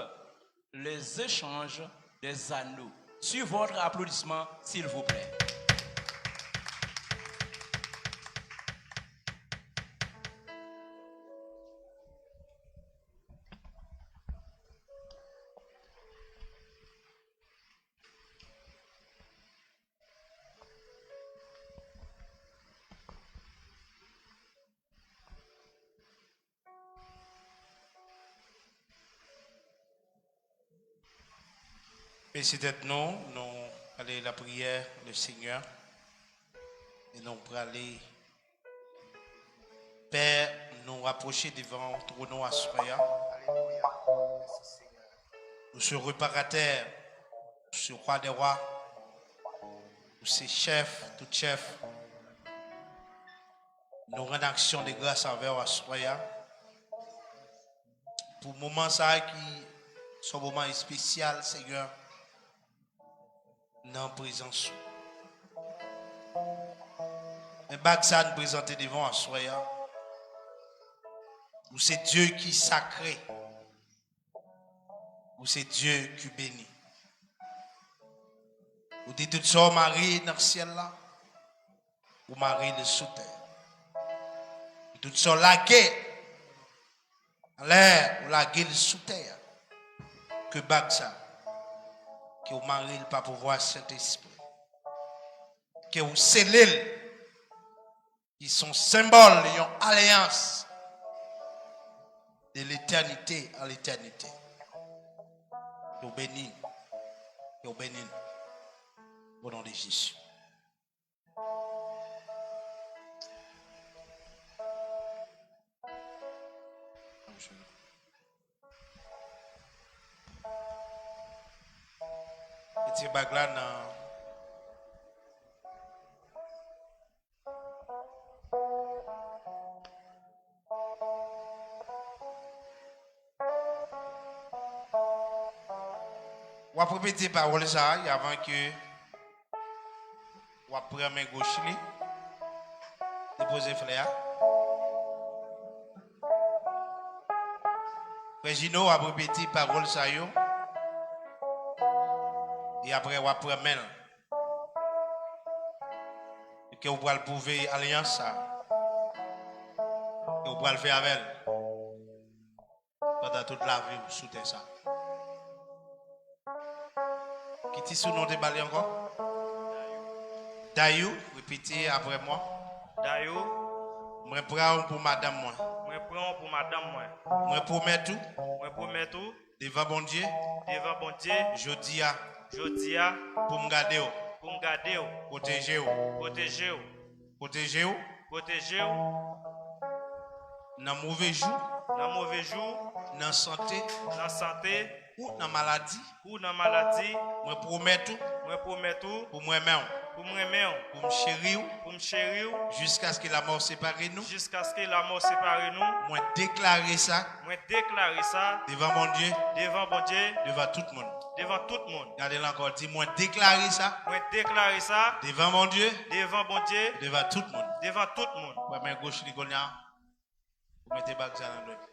les échanges des anneaux. Sur votre applaudissement, s'il vous plaît. Bese tèt nou, nou ale lapriyè le Senyè. E nou prale, Pè, nou rapwoche devan twòn ou aswè a. Ou se reparatè, ou se wa dè wa, ou se chèf tout chèf. Nou rann aksyon de gras avè w aswè a. Pou moman sa a ki se yon moman espesyal, Senyè, nan prezans ou. Men bag sa a n prezante devan w aswè a. Ou se Dye ki sakre. Ou se Dye ki beni. Ou di tout sa w mare nan syèl la, ou mare l sou tè. Tout sa w lage anlè, ou lage l sou tè a. Ke bag sa, ke w mare l pa pouvwa Sentespri. Ke w sele l, ki se yon senbòl, yon alyans de letènite an letènite. Ke w beni, ke w beni. O non de Jezi. Retire bag la nan. W ap repete pawòl sa a avan ke w ap pran men goch li, depoze flè a. Frè Jino, w ap repete pawòl sa yo, e apre w ap pran men l. Ke w pral pwouve alyans sa, ke w pral fè avè l pandan tout lavi w sou tè sa. Ki ti sounon w te ba li ankò? Dayou, repete apre mwen. Dayou. Mwen pran w pou madanm mwen. Mwen pran w pou madanm mwen. Mwen pwomèt ou. Mwen pwomèt ou. Devan Bondye. Devan Bondye. Jodi a. Jodi a. Pou m gade w. Pou m gade w. Pwoteje w. Pwoteje w. Pwoteje w. Pwoteje w. Nan move jou. Nan move jou. Nan sante. Nan sante. Ou nan maladi. Ou nan maladi. Mwen pwomèt ou. Mwen pwomèt ou. Pou m renmen w. Pou m renmen w. Pou m cheri w. Pou m cheri w. Jiskaske lamò separe nou. Jiskaske lamò separe nou. Mwen deklare sa. Mwen deklare sa. Devan Bondye. Devan Bondye. Devan tout moun. Devan tout moun. Gade l ankò, di, mwen deklare sa. Mwen deklare sa. Devan Bondye. Devan Bondye. Devan tout moun. Devan tout moun. Pran men goch li kounye a. Ou mete bag sa nan dwèt li.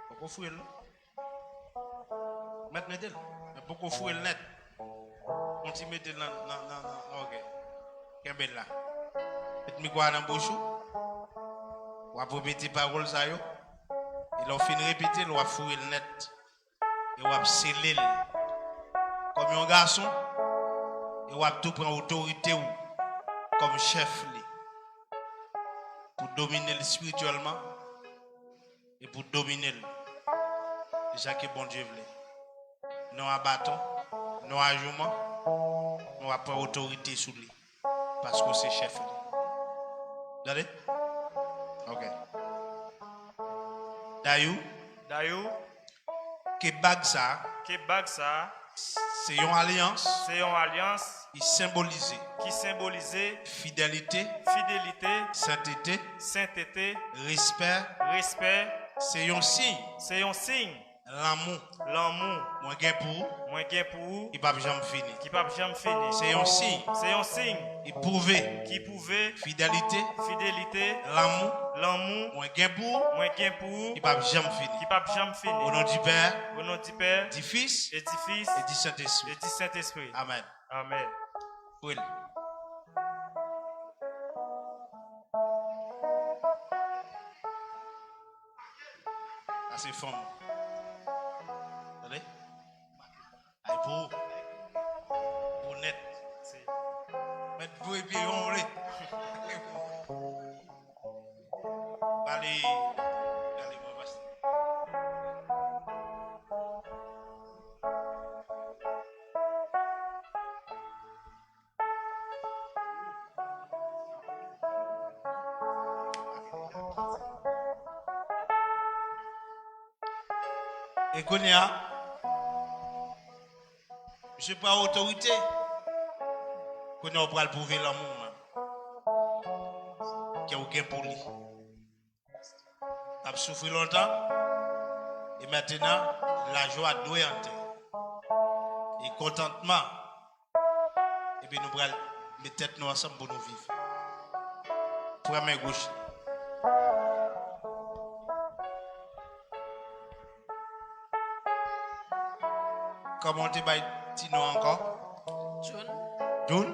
Poko foure l non. Mèt mete l. Men poko foure l nèt. Kontinye mete l nan, nan, nan, nan, ok. Kenbe l la. Met mikwo a nan bouch ou. W ap repete pawòl sa yo. E lè w fin repete l, w ap foure l nèt. E w ap sele l kòm yon gason. E w ap tou pran otorite w kòm chèf li. Pou domine l espirityèlman. E pou domine l. E sa ke Bondye vle. Non a baton, non a jouman, nou ap pran otorite sou li. Paske w se chèf li. Tande? Ok. Dayou, Dayou, ke bag sa a ke bag sa a se yon alyans se yon alyans ki senbolize ki senbolize fidelite, fidelite, sentete, sentete, respè. Respè. Se yon siy Se yon siy lanmou lanmou mwen gen pou ou mwen gen pou ou ki p ap janm fini. Ki p ap janm fini. Se yon siy Se yon siy ki pwouve ki pwouve fidelite, fidelite, lanmou lanmou mwen gen pou ou mwen gen pou ou ki p ap janm fini. Ki p ap janm fini. O non di Pè, O non di Pè, di Fis e di Fis e di Sentespri. E di Sentespri. Amèn. Amèn. Pran l. Sa se fanm. Tande? Ay pou ou. Pou nèt. Mèt voye pye yon vle. Pale. Pale mwen pastè. E kounye a, misye pran otorite. Kounye a, ou pral pwouve lanmou w menm ke ou gen pou li. L ap soufri lontan. E mentnan, lajwa dwe antre. E kontantman. Epi nou pral met tèt nou ansanm pou nou viv. Pran men goch li. Kòman w te bay ti non ankò? Jun. Jun?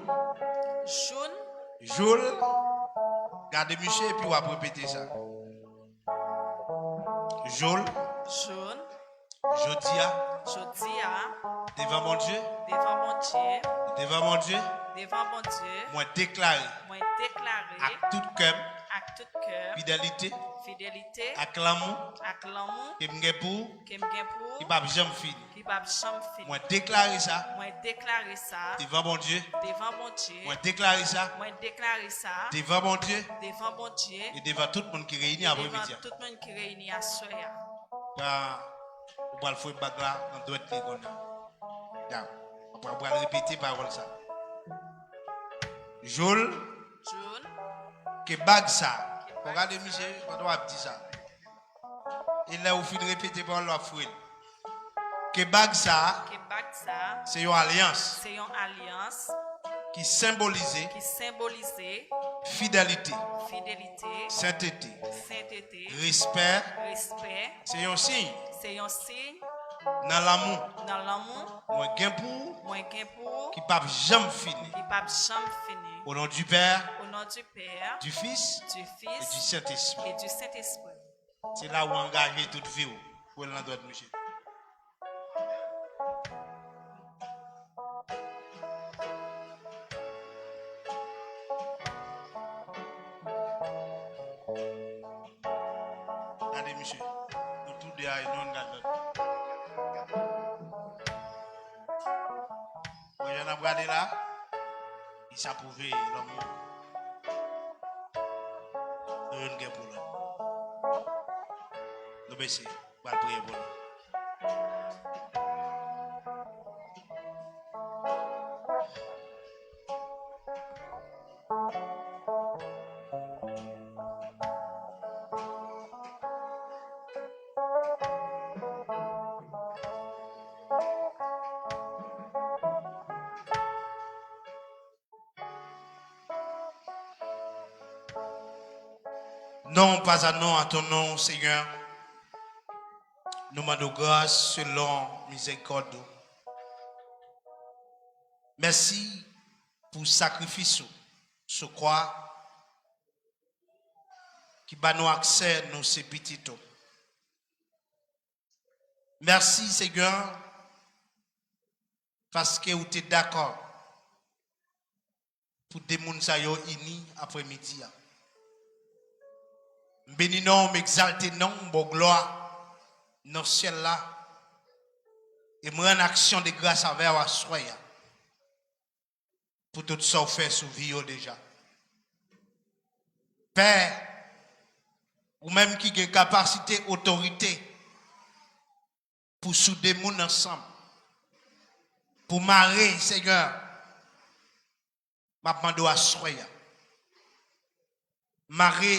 Jun. Jul. Gade misye epi w ap repete sa. Jul. Jun. Jodi a. Jodi a. Devan Bondye. Devan Bondye. Devan Bondye. Devan Bondye. Mwen deklare. Mwen deklare. Ak tout kè m. Ak tout kè m. Fidelite. Fidelite. Ak lanmou. Ak lanmou. Ke m gen pou ou. Ke m gen pou ou. Ki p ap janm fini. Ki p ap janm fini. Mwen deklare sa. Mwen deklare sa. Devan Bondye. Devan Bondye. Mwen deklare sa. Mwen deklare sa. Devan Bondye. Devan Bondye. E devan tout moun ki reyini apremidi a. Devan tout moun ki reyini aswè a. Pran, ou pral foure bag la nan dwèt li kounye a. Dam. Ou pral, pral repete pawòl sa. Jul. Jul. Ke bag sa. Ke bag sa. Ou gade misye, pandan w ap di sa. E lè ou fin repete pawòl la, w ap foure l. Ke bag sa a. Ke bag sa a. Se yon alyans. Se yon alyans. Ki senbolize. Ki senbolize. Fidelite. Fidelite. Sentete. Sentete. Respè. Respè. Se yon siy. Se yon siy. Nan lanmou. Nan lanmou. Mwen gen pou ou. Mwen gen pou ou. Ki p ap janm fini. Ki p ap janm fini. Au nom du Père. Au nom du Père. Du Fils. Du Fils. Et du Saint-Esprit. Et du Saint-Esprit. Se la ou angaje tout vi w pou l nan dwèt misye. Gade misye. Nou tou de a, nou ann gad lòt. Wè jan n ap gade la, li sa pwouve lanmou nou youn gen pou lòt. Nou bese, pral priye pou nou. Non, pas à non, à ton nom, Seigneur. Nou mande w gras selon mizerikòd ou. Mèsi pou sakrifis ou sou kwa ki ba nou aksè nou se pitit ou. Mèsi, Seyè, paske ou te dakò pou de moun sa yo ini apremidi a. M beni non w, m egzalte non w, m ba w glwa nan syèl la. E m rann aksyon de gras avè w aswè a pou tout sa w fè sou vi yo deja. Pè, ou menm ki gen kapasite, otorite pou soude moun ansanm, pou mare, Senyè, m ap mande w aswè a. Mare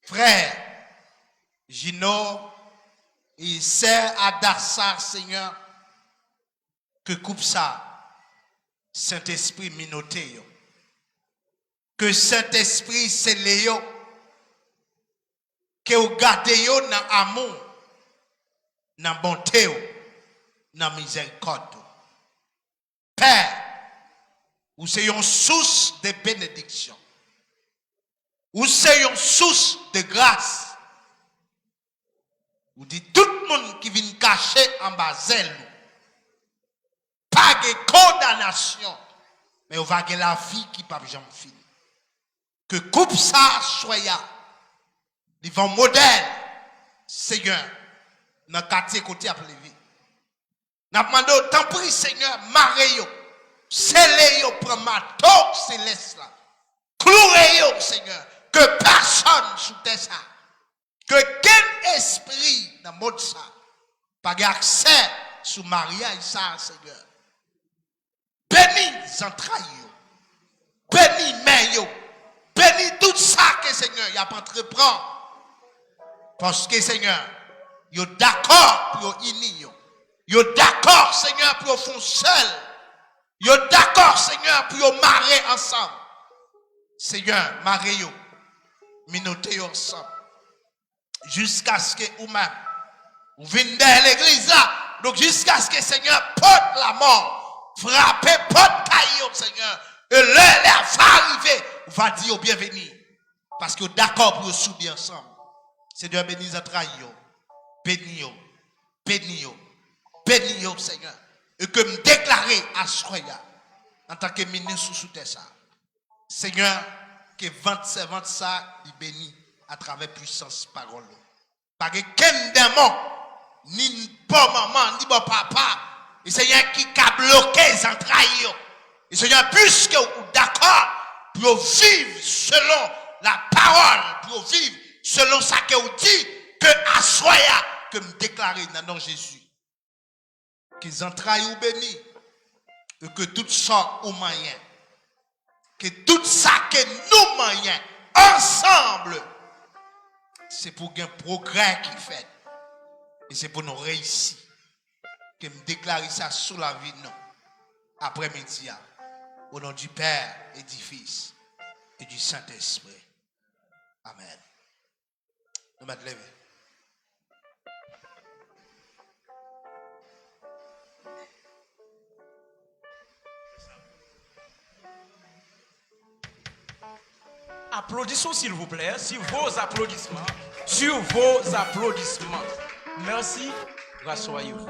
frè Gino e sè Adasa, Senyè, ke koup sa, Sentespri minote yo. Ke Sentespri sele yo, ke w gade yo nan amou, nan bonte w, nan mizèrikòd ou. Pè, ou se yon sous de benediksyon. Ou se yon sous de gras. Ou di tout moun ki vin kache anba zèl ou, pa gen kondanasyon, men yo va gen lavi ki p ap janm fini. Ke koup sa aswè a, li va yon modèl, Senyè, nan katye kote y ap leve. N ap mande w, tanpri, Senyè, mare yo, sele yo, pran mato selès la, kloure yo, Senyè, ke pèsòn sou tè sa, ke kenn espri nan mond sa, pa gen aksè sou maryaj sa, Senyè. Beni zantray yo. Beni men yo. Beni tout sa ke, Senyè, y ap antreprann. Paske, Senyè, yo dakò pou yo ini yo. Yo dakò, Senyè, pou yo fè yon sèl. Yo dakò, Senyè, pou yo mare ansanm. Senyè, mare yo. Minote yo ansanm. Jiskaske ou menm, ou vin dèyè legliz la. Donk, jiskaske, Senyè, pòt lamò frape pòt kay yo, Senyè. E lè, lè a va rive, ou va di yo byenveni. Paske yo dakò pou yo soude ansanm. Senyè, beni zantray yo. Beni yo. Beni yo. Beni yo, Senyè. E ke m deklare aswè a, antanke minis ou sou tè sa, Senyè, ke vant sèvant sa li beni atravè pwisans pawòl ou. Pa gen kenn demon, ni bò manman, ni bò papa, e Senyè, ki ka bloke zantray yo. E Senyè, piske ou dakò pou yo viv selon la pawòl, pou yo viv selon sa ke ou di, ke aswè a, ke m deklare nan non Jezi. Ke zantray ou beni, e ke tout sa ou manyen, ke tout sa ke nou manyen ansanm, se pou gen pwogrè ki fèt, e se pou nou reyisi. Ke m deklare sa sou lavi nou, aprèmidi a, au nom du Père et du Fils et du Saint-Esprit. Amèn. Nou mèt leve. Applaudissons, s'il vous plaît, sur vos applaudissements, sur vos applaudissements. Merci, rassoyez-vous.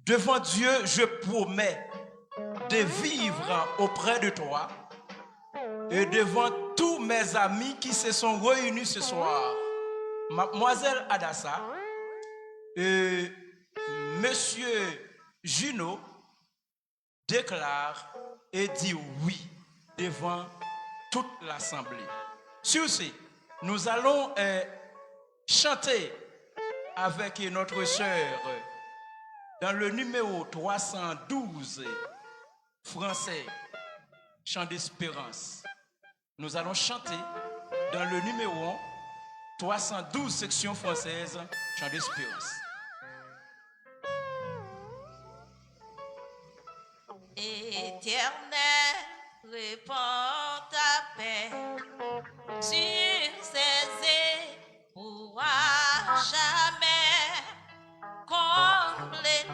Devant Dieu, je promets de vivre auprès de toi et devant tous mes amis qui se sont réunis ce soir. Mademoiselle Adassa, euh, Monsieur Juno déclare et dit oui devant toute l'assemblée. Sur ce, nous allons euh, chanter avec notre sœur dans le numéro trois cent douze français, Chant d'espérance. Nous allons chanter dans le numéro trois cent douze section française, Chant d'espérance. Éternel, répands ta paix sur ces éprouves à jamais. Comble-les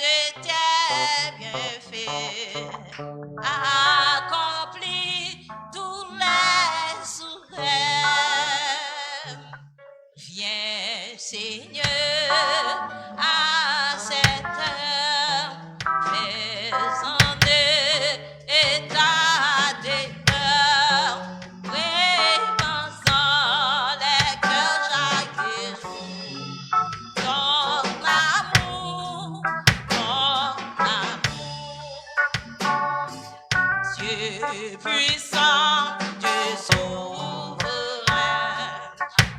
de tes bienfaits, accomplis tous les souhaits. Viens, Seigneur, à cette heure, faisons de ta Puissant Dieu souverain,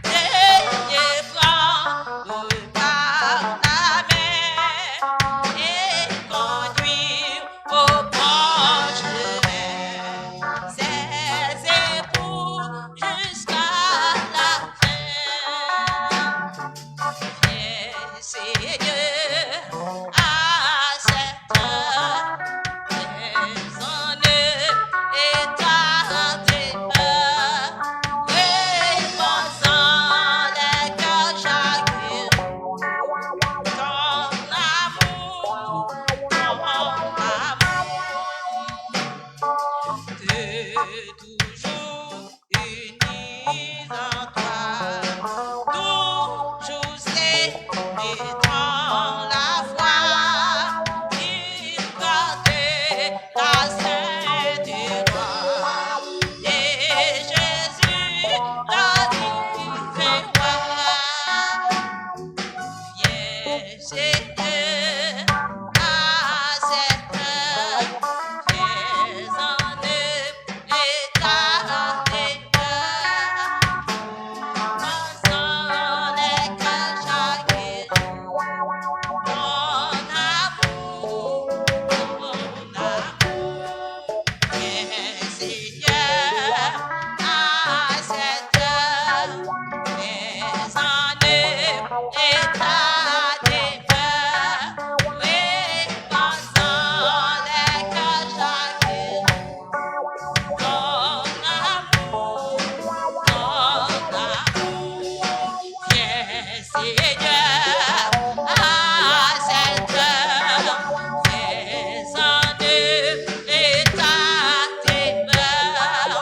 délivrant par la main et conduire au bon chemin ses époux jusqu'à la fin. Viens, Seigneur, à cette heure, tes années et ta demeure, reposant les cœurs chagrins. Ton amour, ton amour, de toujours unis en toi. Toujours serrés dans la foi, ils gardaient la sainte loi. Et Jésus leur dit, viens voir. Viens, Seigneur, à cette heure, tes années et ta demeure, passant les cœurs chagrins, ton amour, ton amour. Viens, Seigneur, à cette heure, tes années et ta demeure, reposant les cœurs chagrins. Ton amour, ton amour, viens, Seigneur, à cette heure, tes années et ta demeure,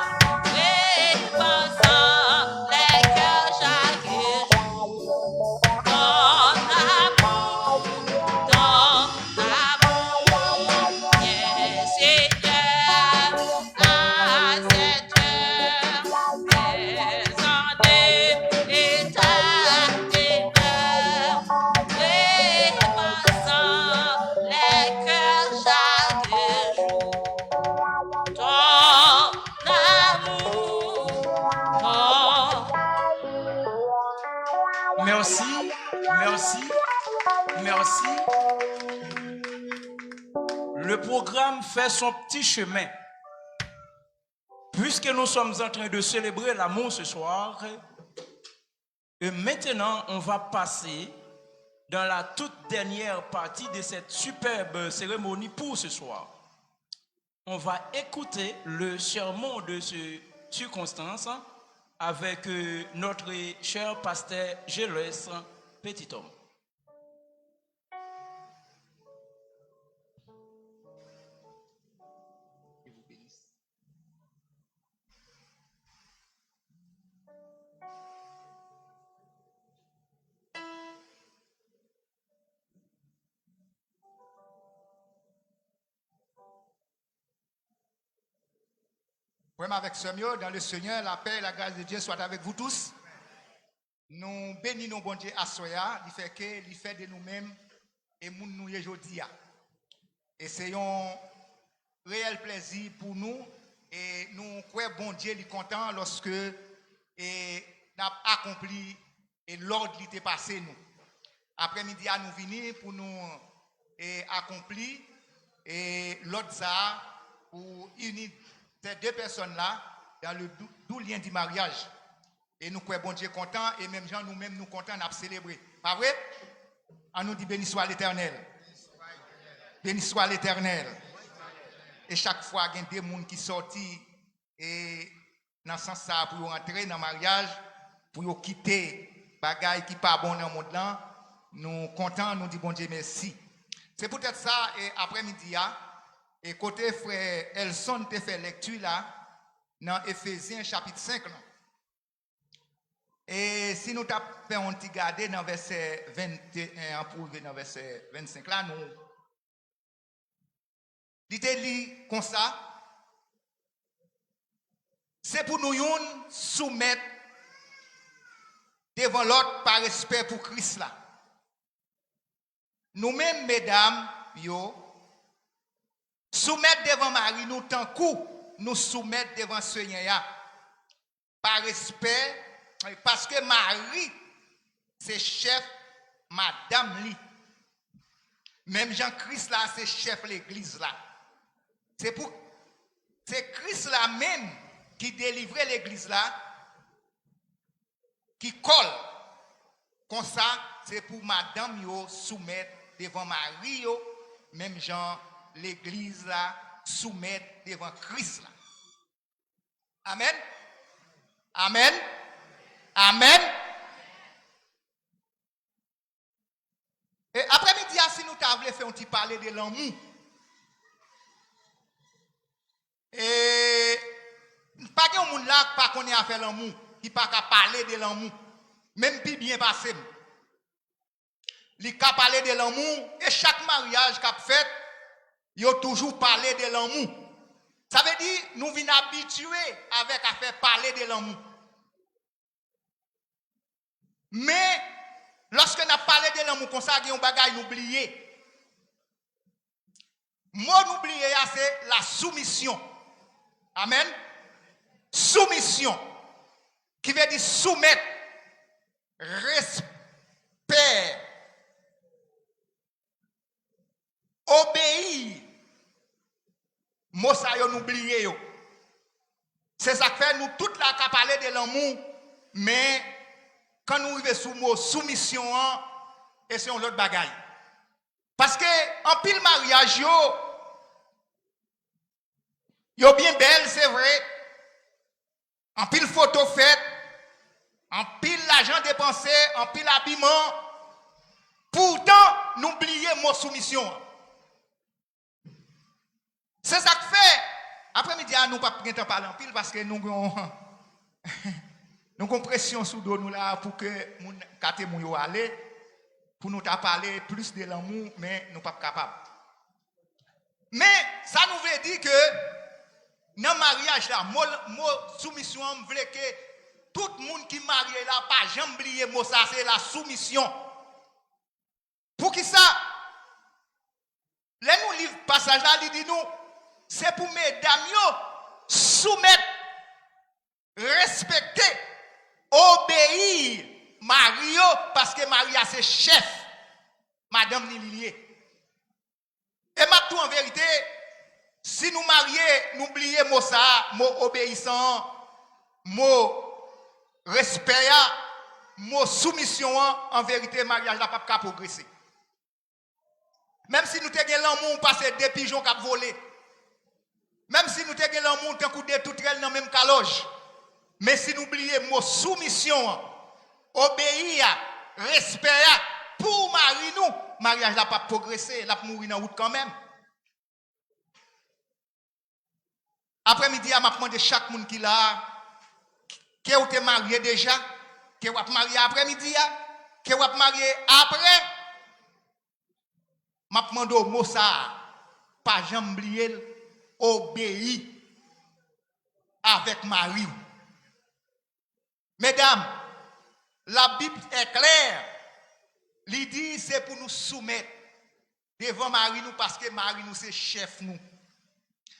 reposant les cœurs chagrins. Ton amour, ton amour, viens, Seigneur, à cette heure, tes années et ta demeure, reposant les cœurs chaque jour. Ton amour, ton Merci, merci, merci. Le programme fait son petit chemin. Puisque nous sommes en train de célébrer l'amour ce soir, et maintenant on va passer dans la toute dernière partie de cette superbe cérémonie pour ce soir. On va écouter le sermon de ce circonstance avec euh, notre cher pasteur Gélès Petit-Homme. Frè m avèk sè m yo, dans le Seigneur, la paix et la grâce de Dieu soient avec vous tous. Nou beni non Bondye aswè a, li fè ke li fè de nou menm e moun nou ye jodi a. E se yon reyèl plèzi pou nou, e nou kwè Bondye li kontan lòske e n ap akonpli e lòd li te pase nou. Aprèmidi a, nou vini pou nou e akonpli e lòd sa a pou ini ces deux personnes là dans le dou- doux lien du mariage. E nou kwè Bondye kontan, e menm jan nou menm nou kontan, n ap selebre. Pa vre? An nou di, béni soit l'Éternel. Béni soit l'Éternel. E chak fwa gen de moun ki sòti e nan sans sa a pou yo antre nan maryaj, pou yo kite bagay ki pa bon nan mond lan, nou kontan, nou di Bondye mèsi. Se poutèt sa, e aprèmidi a, e kote frè Elson te fè lèkti la, nan Efezyen chapit senk lan. E si nou t ap fè yon ti gade nan vèsè venteyen an pou rive nan vèsè vennsenk la, nou, li te li konsa, se pou nou youn soumèt devan lòt pa respè pou Kris la. Nou menm, medam yo, soumèt devan mari nou tankou nou soumèt devan Senyè a. Pa respè, paske mari se chèf madanm li. Menm jan Kris la se chèf legliz la. Se pou, se Kris la menm ki delivre legliz la, ki kò l. Konsa, se pou madanm yo soumèt devan mari yo, menm jan legliz la soumèt devan Kris la. Amèn. Amèn. Amèn. E aprèmidi a, si nou ta vle fè yon ti pale de lanmou. E pa gen yon moun la ki pa konnen afè lanmou, ki pa ka pale de lanmou, menm pi byen pase m. Li ka pale de lanmou, e chak maryaj k ap fèt, yo toujou pale de lanmou. Sa vle di, nou vin abitye avèk afè pale de lanmou. Men, lòske n ap pale de lanmou konsa, gen yon bagay nou bliye. Mo nou bliye a se la soumisyon. Amèn. Soumisyon, ki vle di soumèt, respè, obeyi. Mo sa yo, nou bliye yo. Se sa k fè nou tout la ka pale de lanmou, men kan nou rive sou mo soumisyon an, e se yon lòt bagay. Paske anpil maryaj yo, yo byen bèl, se vre. Anpil foto fèt, anpil lajan depanse, anpil abiman. Poutan, nou bliye mo soumisyon an. Se sa k fè, aprèmidi a, nou p ap gentan pale anpil paske nou gon, nou gon presyon sou do nou la pou ke moun, kate moun yo ale, pou nou ta pale plis de lanmou, men nou p ap kapab. Men, sa nou vle di ke nan maryaj la, mo, mo soumisyon an, m vle ke tout moun ki marye la pa janm bliye mo sa, se la soumisyon. Poukisa? Lè nou li pasaj la, li di nou, se pou medam yo soumèt, respekte, obeyi mari yo, paske mari a se chèf madanm ni li ye. E m ap di w an verite, si nou marye, nou bliye mo sa a, mo obeyisan an, mo respè a, mo soumisyon an, an verite, maryaj la p ap ka pwogrese. Menm si nou te gen lanmou, pase de pijon k ap vole. Menm si nou te gen lanmou tankou de toutwèl nan menm kalòj, men si nou bliye mo soumisyon an, obeyi a, respè a pou mari nou, maryaj la p ap pwogrese, l ap mouri nan wout kanmenm. Aprèmidi a, m ap mande chak moun ki la a, ke w te marye deja, ke w ap marye aprèmidi a, ke w ap marye apre, m ap mande w mo sa a, pa janm bliye l, obeyi avèk mari w. Medam, Labib è klè, li di se pou nou soumèt devan mari nou, paske mari nou se chèf nou.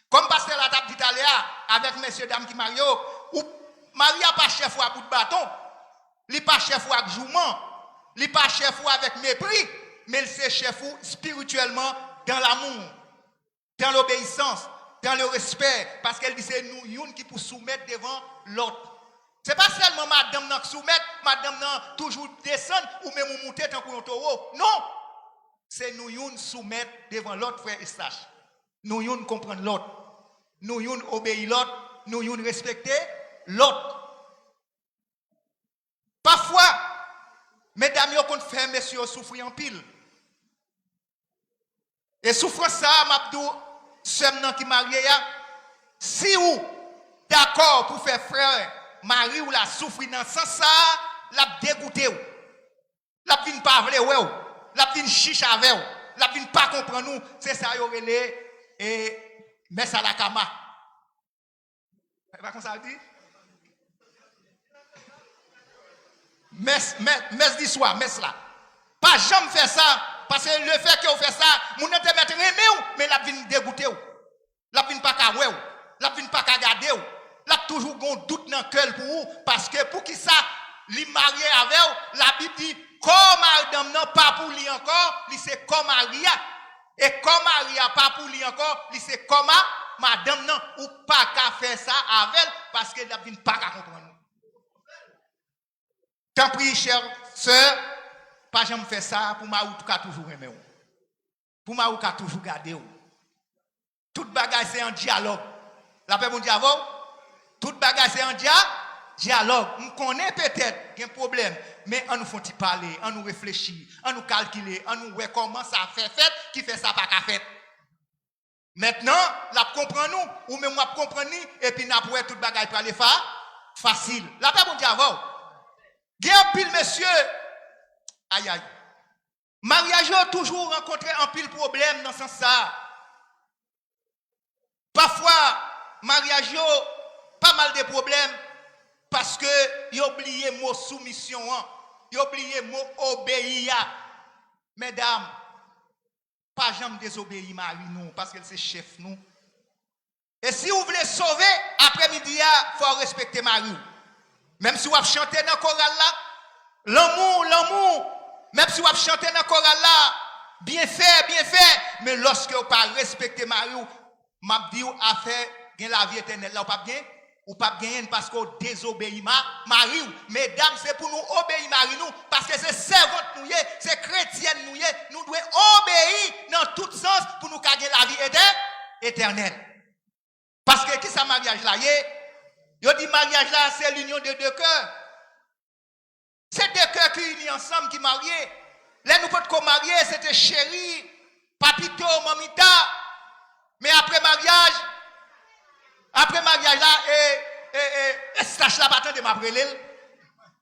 Kòm pastè la t ap di talè a, avèk mesye dam ki marye yo, ou, mari a pa chèf ou a bout baton, li pa chèf ou ak jouman, li pa chèf ou avèk mepri, men l se chèf ou espirityèlman, dans l'amour, dans l'obéissance, dans le respect, paske l di se nou youn ki pou soumèt devan lòt. Se pa sèlman madanm nan k soumèt, madanm nan toujou desann, ou menm ou moute tankou yon towo. Non! Se nou youn soumèt devan lòt, frè Eustache. Nou youn konprann lòt. Nou youn obeyi lòt. Nou youn respekte lòt. Pafwa, medam yo konn fè mesye yo soufri anpil. E soufrans sa a, m ap di w, sè m nan ki marye a, si w dakò pou fè frè mari w la soufri nan sans sa a, l ap degoute w. L ap vin pa vle wè w. L ap vin chich avè w. L ap vin pa konprann ou. Se sa yo rele, e, mès alakama. E pa konsa l di? Mès, mès, mès di swa, mès la. Pa janm fè sa, paske lefètke w fè sa, moun nan te mèt renmen w, men l ap vin degoute w. L ap vin pa ka wè w. L ap vin pa ka gade w. L ap toujou gen yon dout nan kè l pou ou. Paske poukisa li marye avè w? Labib di, kò madanm nan pa pou li ankò, li se kò mari a. E kò mari a pa pou li ankò, li se kò ma, madanm nan. Ou pa ka fè sa avè l, paske l ap vin pa ka konprann ou. Tanpri, chè sè, pa janm fè sa pou mari w ka toujou renmen w. Pou mari w ka toujou gade w. Tout bagay se yon dyalòg. Lapè Bondye avè w. Tout bagay se yon dya, dyalòg. M konnen petèt gen pwoblèm, men ann nou fè yon ti pale, ann nou reflechi, ann nou kalkile, ann nou wè kòman sa fè fèt, ki fè sa pa ka fèt. Mentnan, l ap konprann ou, ou menm w ap konprann li, epi n ap wè tout bagay prale fa, fasil. Lapè Bondye avè w. Gen anpil mesye, ayay, maryaj yo toujou rankontre anpil pwoblèm nan sans sa a. Pafwa, maryaj yo pa mal de pwoblèm paske yo bliye mo soumisyon an, yo bliye mo obeyi a. Medam, pa janm dezobeyi mari nou, paske l se chèf nou. E si w vle sove, aprèmidi a, fò w respekte mari w. Menm si w ap chante nan koral la, lanmou, lanmou, menm si w ap chante nan koral la, byen fè, byen fè, men lòske w pa respekte mari w, m ap di w afè gen lavi etènèl la, ou p ap gen, ou p ap genyen l paske w dezobeyi ma, mari w. Medam, se pou nou obeyi mari nou, paske se sèvant nou ye, se kretyèn nou ye, nou dwe obeyi nan tout sans pou nou ka gen lavi etè, etènèl. Paske kisa maryaj la ye? Yo di maryaj la se l'union de deux cœurs. Se de kè ki ini ansanm ki marye. Lè nou potko marye, se te cheri, papito, manmita. Men apre maryaj, apre maryaj la, e, e, e, estach la pa tande m ap rele l.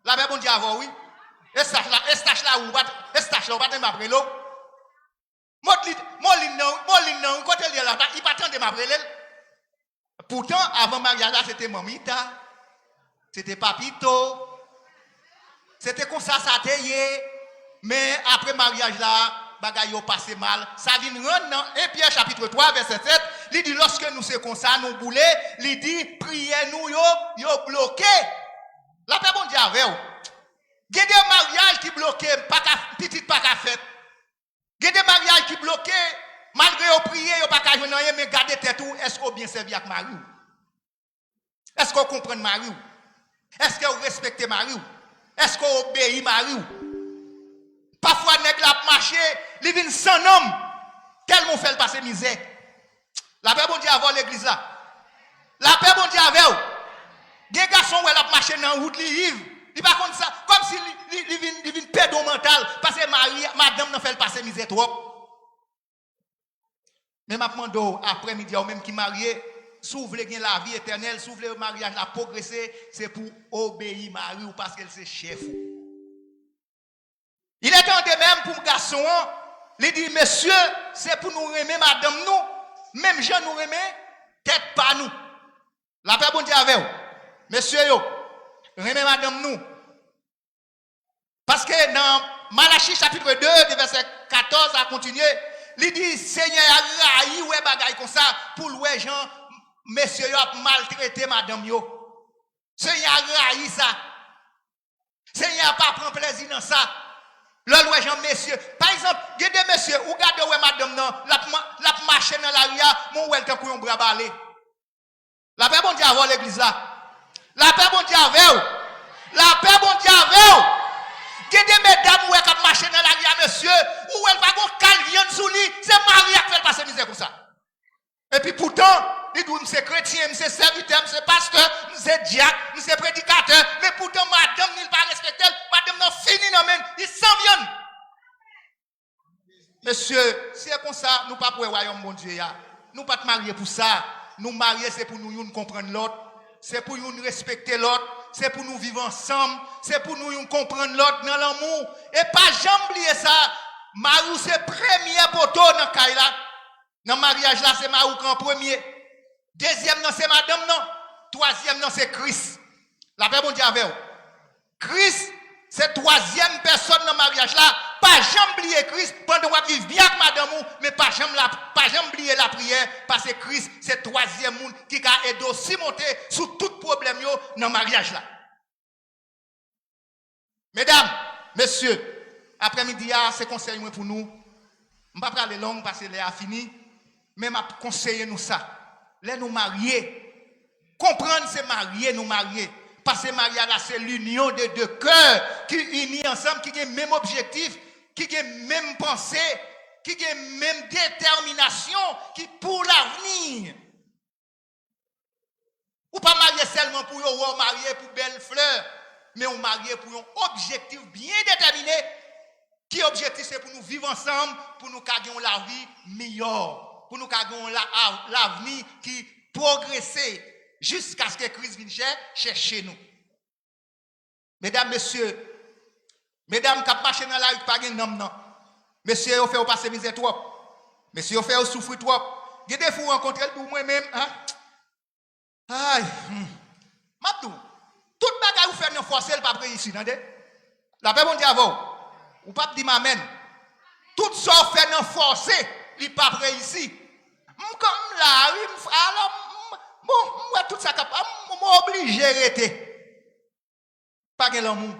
Lapè Bondye avè w, wi. Estach la, estach la, ou pa, estach la, ou pa tande m ap rele w. Molin, Molin nan, Molin nan, wi, kote l ye la? Li pa tande m ap rele l. Poutan, avan maryaj la, se te manmita, se te papito, se te konsa sa te ye. Men apre maryaj la, bagay yo pase mal. Sa vin rann nan en Pyè chapit twa vèsè sèt, li di, lòske nou se konsa, nou boule, li di, priyè nou yo, yo bloke. Lapè Bondye avè w. Gen de maryaj ki bloke, pa ka, pitit pa ka fèt. Gen de maryaj ki bloke, malgre yo priye, yo pa ka jwenn anyen, men gade tèt ou, èske w byen sèvi ak mari w? Èske w konprann mari w? Èske w respekte mari w? Èske w obeyi mari w? Pafwa nèg la ap mache, li vin san nanm, tèlman w fè l pase mizè. Lapè Bondye avè w legliz la. Lapè Bondye avè w. Gen gason w wè l ap mache nan wout li, iv. Li pa konn sa, kòmsi li, li, li vin, li vin pèdi w mantal, paske mari, madanm nan fè l pase mizè twòp. Men m ap mande w, aprèmidi a, ou menm ki marye, si w vle gen lavi etènèl, si w vle maryaj la pwogrese, se pou w obeyi mari w, paske l se chèf ou. Il est temps de même pou gason an, li di, mesye, se pou nou renmen madanm nou, menm jan nou renmen tèt pa nou. Lapè Bondye avè w. Mesye yo, renmen madanm nou. Paske nan Malachi chapit de, de vèsè katòz a kontinye, li di, Senyè a rayi wè bagay konsa, pou l wè jan mesye yo ap maltrete madanm yo. Senyè a rayi sa. Senyè a pa pran plezi nan sa. Lè l wè jan mesye, pa egzanp, gen de mesye, ou gade w wè madanm nan, l ap ma-, l ap mache nan lari a, men w wè l tankou yon bra bale. Lapè Bondye avè w, legliz la. Lapè Bondye avè w. Lapè Bondye avè w. Gen de medam ou wè k ap mache nan lari a, mesye, ou wè l pa gon kal vyann sou li, se mari a k fè l pase mizè konsa. Epi poutan, li di w, m se kretyen, m se sèvitè, m se pastè, m se dyak, m se predikatè, men poutan madanm ni l pa respekte l, madanm nan fini nan men l, li san vyann. Mesye, si se konsa, nou p ap wè wayòm Bondye a. Nou pa t marye pou sa. Nou marye se pou nou youn konprann lòt. Se pou youn respekte lòt. Se pou nou viv ansanm. Se pou nou youn konprann lòt nan lanmou. E pa janm bliye sa, mari w se premye poto nan kay la. Nan maryaj la, se mari w ki an premye. Dezyèm nan se madanm nan. Twazyèm nan se Kris. Lapè Bondye avè w. Kris se twazyèm pèsòn nan maryaj la. Pa janm bliye Kris pandan w ap viv byen ak madanm ou, men pa janm la, pa janm bliye lapriyè, paske Kris se twazyèm moun ki ka ede w simonte sou tout pwoblèm yo nan maryaj la. Medam, mesye, aprèmidi a, se konsèy mwen pou nou. M pa prale long paske lè a fini, men m ap konseye nou sa. Lè nou marye, konprann se marye nou marye. Paske maryaj la se linyon de de kè ki ini ansanm, ki gen menm objektif, ki gen menm panse, ki gen menm detèminasyon, ki pou lavni. Ou pa marye sèlman pou yo wè w marye pou bèl flè, men ou marye pou yon objektif byen detèmine. Ki objektif? Se pou nou viv ansanm, pou nou ka gen yon lavi miyò, pou nou ka gen yon la-, a-, lavni ki pwogrese jiskaske Kris vin chè-, chèche nou. Medam, mesye, medam k ap mache nan lari ki pa gen nonm nan. Mesye yo fè yo pase mizè twòp. Mesye yo fè yo soufri twòp. Gen de fwa w rankontre l, di w, mwen menm, an? Ay, hmm. M ap di w, tout bagay ou fè nan fòse, l p ap reyisi, tande? Lapè Bondye avè w. Ou p ap di m amèn. Tout sa w fè nan fòse, li p ap reyisi. M kan m la, wi, m f-, alò, m, m, bon, m wè tout sa k ap, m, m oblije rete. Pa gen lanmou,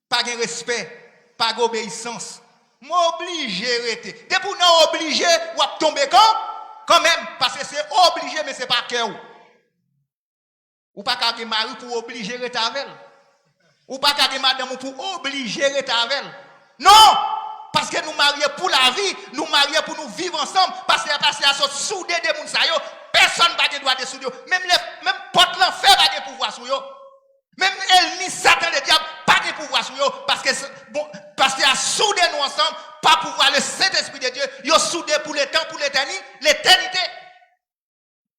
pa gen respè, pa gen obeyisans. M oblije rete. Depi w nan oblije, w ap tonbe kan, kanmenm, paske se oblije, men se pa kè w. Ou pa ka gen mari pou w oblije rete avè l. Ou pa ka gen madanm ou pou w oblije rete avè l. Non! Paske nou marye pou lavi, nou marye pou nou viv ansanm. Pastè, pastè a sot soude de moun sa yo. Pèsonn pa gen dwa desoude yo. Menm lè, menm pòt lanfè pa gen pouvwa sou yo. Menm ènmi Satan Ledyab pa gen pouvwa sou yo, paske se, bon, pastè a soude nou ansanm pa pouvwa le Sentespri de Dye, yo soude pou letan, pou letèni-, letènite.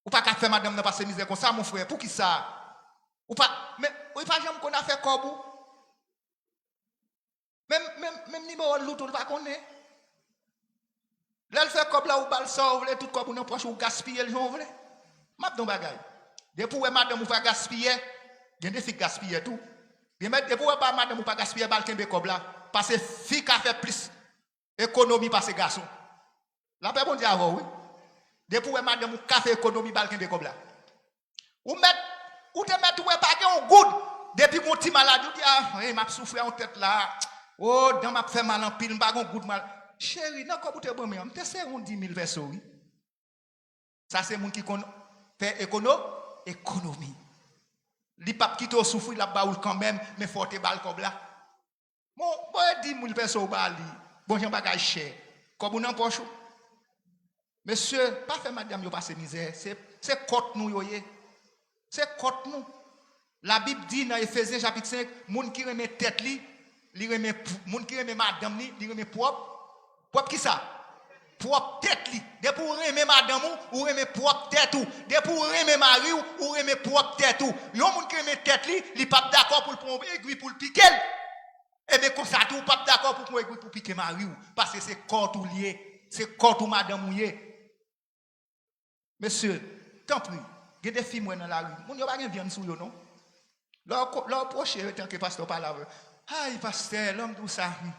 Ou pa ka fè madanm nan pase mizè konsa, mon frè, poukisa? Ou pa, men, ou pa janm konn afè kòb ou. Menm, menm, menm nimewo loto l pa konnen. Lè l fè kòb la, ou ba l sa w vle, tout kòb ou nan pòch ou, ou gaspiye l jan w vle. M ap di w yon bagay. Depi w wè madanm ou pa gaspiyè, gen de fi k gaspiyè tou. Gen mèt, depi w wè ba madanm ou pa gaspiyè, ba l kenbe kòb la. Paske fi ka fè plis ekonomi pase gason. Lapè Bondye avè w, wi. Depi w wè madanm ou ka fè ekonomi, ba l kenbe kòb la. Ou mèt, ou te mèt wè pa gen yon goud. Depi gon ti maladi, ou di, a, e, m ap soufri a yon tèt la. O, dan m ap fè mal anpil, m pa gon goud mal. Cheri, nan kòb ou te ban mwen an, m te sere yon di mil pèso, wi. Sa se moun ki konn fè ekono-, ekonomi. Li p ap kite w soufri, l ap ba ou l kanmenm, men fò w te ba l kòb la. Bon, bon, e di mil pèso ou ba li. Bon, jan bagay chè. Kòb ou nan pòch ou. Mesye, pa fè madanm yo pase mizè. Se, se kont nou yo ye. Se kont nou. Labib di nan Efezyen chapit senk, moun ki renmen tèt li, li renmen p-, moun ki renmen madanm li, li renmen pwòp. Pwòp kisa? Pwòp tèt li. Depi w renmen madanm ou, ou renmen pwòp tèt ou. Depi w renmen mari w, ou renmen pwòp tèt ou. Yon moun ki renmen tèt li, li p ap dakò pou l pran yon egwi pou l pike l. Ebyen konsa tou, ou p ap dakò pou pran egwi pou pike mari w, paske se kont ou l ye, se kont ou madanm ou ye. Mesye, tanpri, gen de fi m wè nan lari, moun yo pa gen vyann sou yo non. Lè w ko-, lè w pwoche yo tanke pastè w pale avè yo, ay pastè, lè m di w sa, hmm.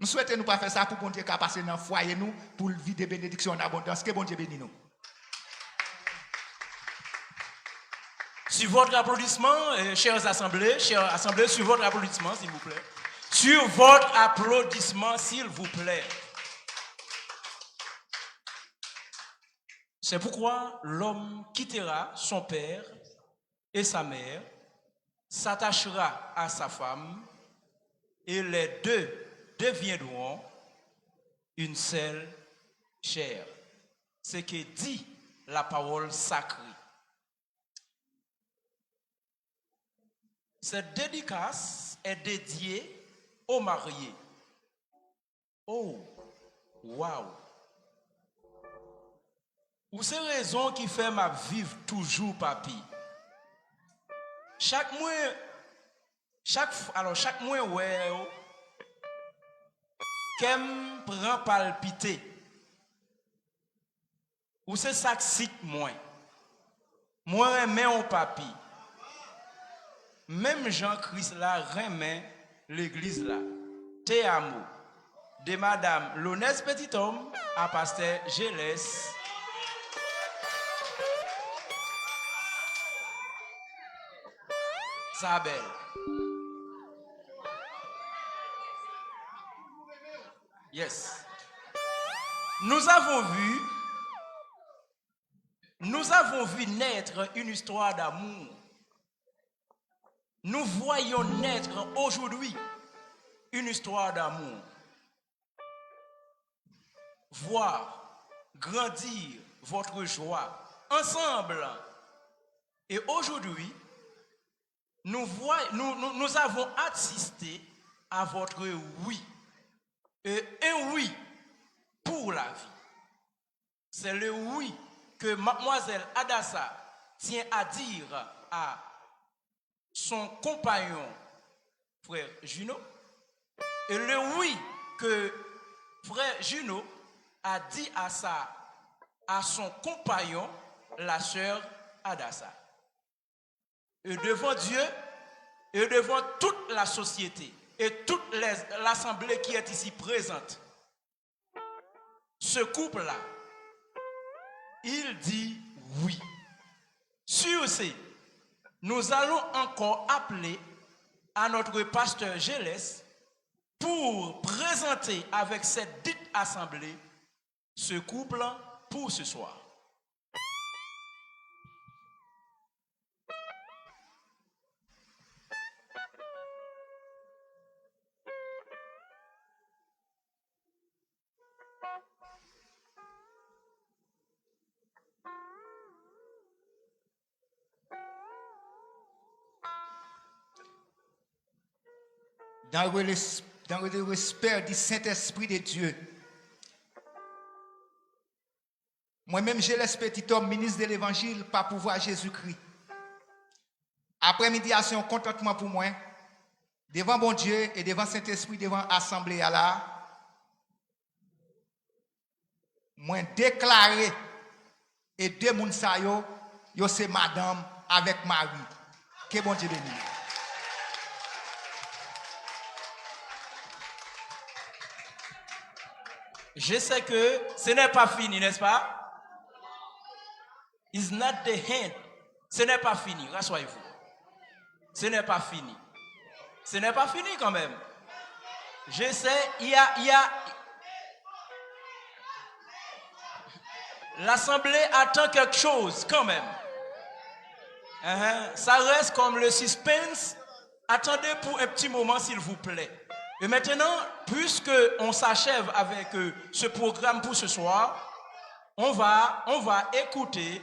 M swete nou pa fè sa pou Bondye ka pase nan fwaye nou, pou l vide benediksyon an abondans. Ke Bondye beni nou. Sur votre applaudissement, euh, chers assemblés, chères assemblées, sur votre applaudissement, s'il vous plaît. Sur votre applaudissement, s'il vous plaît. C'est pourquoi l'homme quittera son père et sa mère, s'attachera à sa femme, et les deux deviendront une seule chair. Ce que dit la parole sacrée. Cette dédicace est dédiée aux mariés. Oh, wow! Ou se rezon ki fè m ap viv toujou, papi. Chak mwen, chak f-, alò, chak mwen wè w, kè m pran palpite. Ou se sak sik mwen. Mwen renmen w, papi. Menm jan Kris la renmen legliz la. Te amo. De Madam Lonès Petithomme a Pastè Gelès. Sa bèl. Yes. Nous avons vu, nous avons vu naître une histoire d'amour. Nous voyons naître aujourd'hui une histoire d'amour. Voir grandir votre joie ensemble. Et aujourd'hui, nous, voi- nous, nous, nous avons assisté à votre oui. Et un oui pour la vie. C'est le oui que mademoiselle Adassa tient à dire à son compagnon, frère Juno, et le oui que frère Juno a dit à sa, à son compagnon, la sœur Adassa. Et devant Dieu, et devant toute la société, et toute les- l'assemblée qui est ici présente, ce couple-là, il dit oui. Sur ce, nous allons encore appeler à notre pasteur Gelès pour présenter avec cette dite assemblée ce couple pour ce soir. Dans le res- dans le respect du Saint-Esprit de Dieu, mwen menm, Gelès Petithomme, minis de levanjil pa pouvwa Jezikri, aprèmidi a se yon kontantman pou mwen, devan Bondye e devan Sentespri, devan asanble a la, mwen deklare e de moun sa yo, yo se madanm avèk mari. Ke Bondye beni nou. Je sais que ce n'est pas fini, n'est-ce pas? It's not the end. Ce n'est pas fini. Rassoyez-vous. Ce n'est pas fini. Ce n'est pas fini quand même. Je sais, il y a, il y a, l'assemblée attend quelque chose quand même. Hein, ça reste comme le suspense. Attendez pour un petit moment, s'il vous plaît. Et maintenant, puisque on s'achève avec euh, ce programme pour ce soir, on va, on va écouter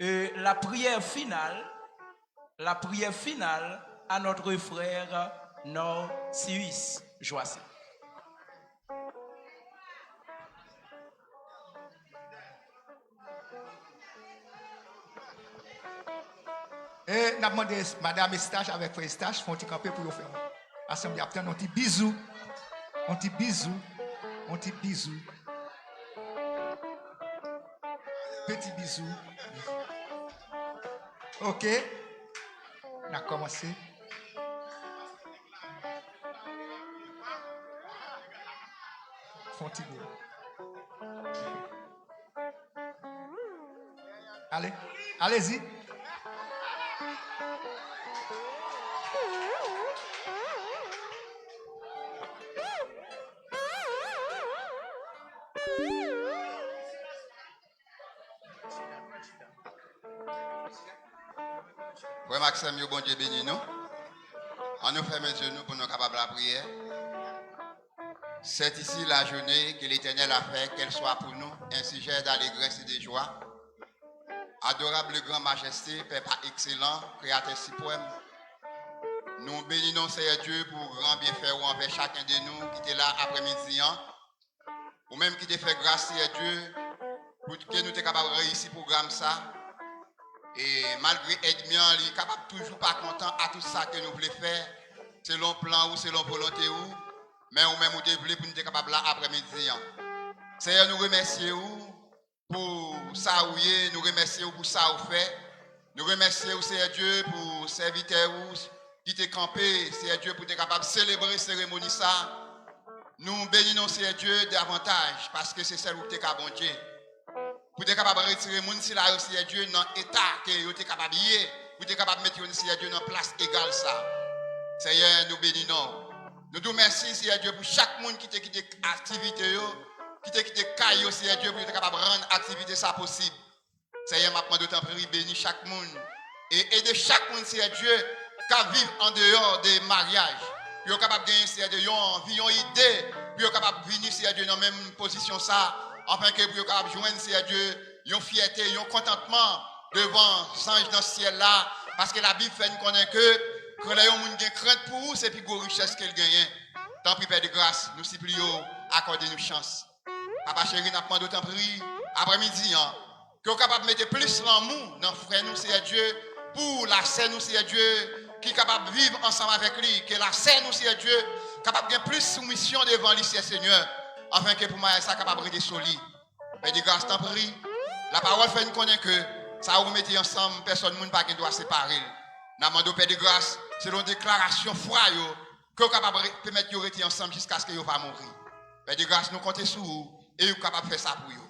euh, la prière finale, la prière finale à notre frère Norcius Joasset. E n ap mande Madam Eustache avèk Frè Eustache fè yon ti kanpe pou yo fè yon asanble ap tann yon ti bizou. Yon ti bizou. Yon ti bizou. Peti bizou. Ok. N a kòmanse. Fè yon ti bizou. Allez, allez-y. Frè m ak sè m yo, Bondye beni nou. Ann nou fèmen je nou pou nou kapab lapriyè. Sainte ici la journée que l'Éternel a fait, qu'elle soit pour nous un sujet d'allégresse et de joie. Adorable, grand, majesté, Père par excellence, Créateur suprême, nou beni non Seyè Dye pou gran byenfè ou anvè chaken de nou ki te la aprèmidi an. Ou menm ki te fè gras, Seyè Dye, pou ke nou te kapab reyisi pwogram sa. E malgre ènmi an, li kapab toujou pa kontan a tout sa ke nou vle fè, selon plan ou, selon volonte ou, men ou menm ou te vle pou nou te kapab la aprèmidi an. Seyè, nou remèsye ou pou sa ou ye, nou remèsye ou pou sa ou fè. Nou remèsye ou, Seyè Dye, pou sèvitè ou, ki te kanpe, Seyè Dye, pou te kapab selebre seremoni sa, nou beni non, Seyè Dye, davantaj, paske se sèl ou ki te ka Bondye. Pou te kapab retire moun sila yo, Seyè Dye, nan eta ke yo te kapab ye, pou te kapab mete yo, Seyè Dye, nan plas egal sa. Seyè, nou beni non. Nou di w mèsi, Seyè Dye, pou chak moun ki te kite aktivite yo, ki te kite kay yo, Seyè Dye, pou yo te kapab rann aktivite sa posib. Seyè, m ap mande w tanpri, beni chak moun. E ede chak moun, Seyè Dye, k ap viv andeyò de maryaj. Pou yo kapab genyen, Seyè Dye, yon anvi, yon ide, pou yo kapab vini, Seyè Dye, nan menm pozisyon sa, afenke pou yo kapab jwenn, Seyè Dye, yon fyète, yon kontantman devan zanj nan syèl la, paske Labib fè n konnen ke lè yon moun gen krent pou ou, se pi gwo richès ke l genyen. Tanpri, Pè de gras, nou sipliye w, akòde nou chans. Papa cheri, n ap mande w tanpri, aprèmidi an, ke w kapab mete plis lanmou nan frè nou, Seyè Dye, pou lasè nou, Seyè Dye, ki kapab viv ansanm avèk li, ke lasè nou, Seyè Dye, kapab gen plis soumisyon devan li, Seyè Senyè, afenke pou maryaj sa kapab rete solid. Pè de gras, tanpri, lapawòl fè n konnen ke sa ou mete ansanm, pèsòn moun pa gen dwa separe l. N ap mande w, Pè de gras, selon deklarasyon fwa yo, ke w kapab re- pèmèt yo rete ansanm jiskaske yo va mouri. Pè de gras, nou konte sou ou e ou kapab fè sa pou yo.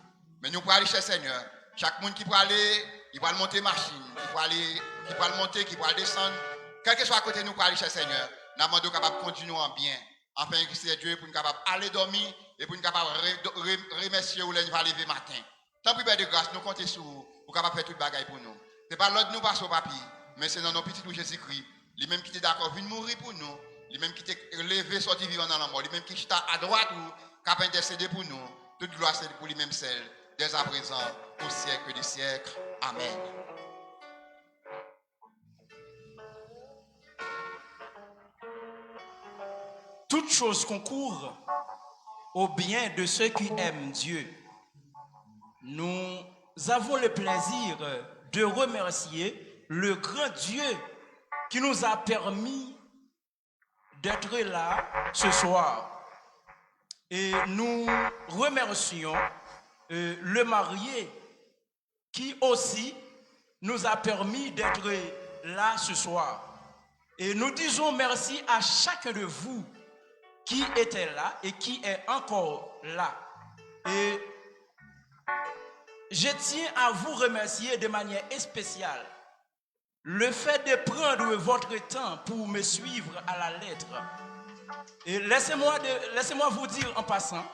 Men nou prale, chè Senyè, chak moun ki prale, ki pral monte machin, ki prale, ki pral monte, ki pral desann, kèlkeswa kote nou prale, chè Senyè, n ap mande w kapab kondui nou an byen, afenke, Seyè Dye, pou n kapab ale dòmi e pou n kapab re- re- remèsye w lè n va leve maten. Tanpri, Pè de gras, nou konte sou ou pou kapab fè tout bagay pou nou. Se pa lòd nou pase w, Papi, men se nan non Pitit ou, Jezikri, li menm ki te dakò vin mouri pou nou, li menm ki te leve sòti vivan nan lanmò, li menm ki chita adwat ou, k ap entèsede pou nou. Tout glwa se pou li menm sèl, dèzaprézan, o syèk de syèk. Amèn. Toutes choses concourent au bien de ceux qui aiment Dieu. Nous avons le plaisir de remercier le grand Dieu qui nous a permis d'être là ce soir. Et nous remercions, euh, le marié qui aussi nous a permis d'être là ce soir. Et nous disons merci à chacun de vous qui était là et qui est encore là. Et je tiens à vous remercier de manière spéciale le fait de prendre votre temps pour me suivre à la lettre. Et laissez-moi de- laissez-moi vous dire en passant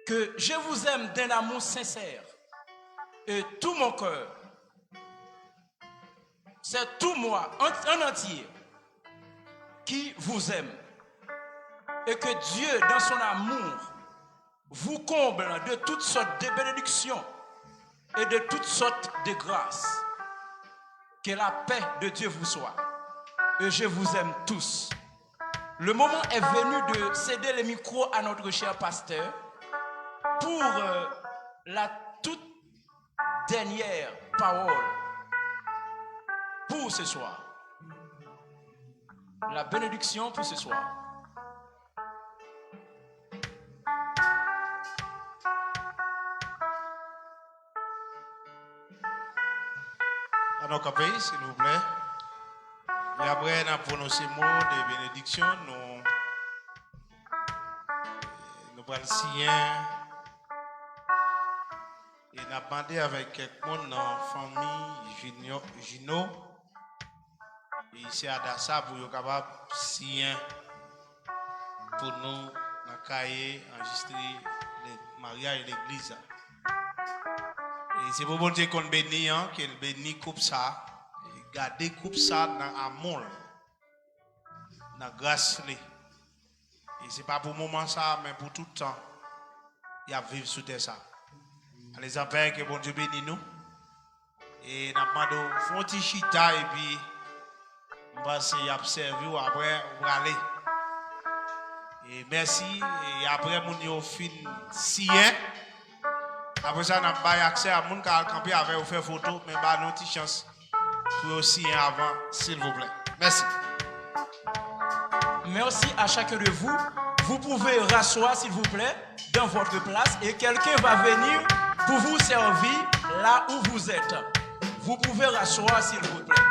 que je vous aime d'un amour sincère. Et tout mon cœur, c'est tout moi, en, en entier, qui vous aime. Et que Dieu, dans son amour, vous comble de toutes sortes de bénédictions et de toutes sortes de grâces. Que la paix de Dieu vous soit. Et je vous aime tous. Le moment est venu de céder le micro à notre cher pasteur pour, euh, la toute dernière parole pour ce soir. La bénédiction pour ce soir. Ann kanpe, silvouplè. E apre, n ap pwononse mo de benediksyon. Nou, nou pral siyen. E n ap mande avèk kèk moun nan fanmi Jino, Jino, e se Adasa pou yo kapab siyen pou nou nan kaye anrejistre le- maryaj legliz la. E se pou Bondye konn beni an, ke l beni koup sa, e gade koup sa nan amou l, nan gras li. E se pa pou moman sa, men pou tout tan y ap viv sou tè sa. Alezan, Pè, ke Bondye beni nou. E n ap mande w fè yon ti chita, epi m panse y ap sèvi w, apre ou prale. E mèsi. E apre moun yo fin siyen, apre sa, n ap bay aksè a moun ka al kanpe avè yo, fè foto, men ba nou ti chans pou yo siyen avan, silvouplè. Mèsi. Merci à chacun de vous. Vous pouvez rasseoir, s'il vous plaît, dans votre place et quelqu'un va venir pour vous servir là où vous êtes. Vous pouvez rasseoir, s'il vous plaît.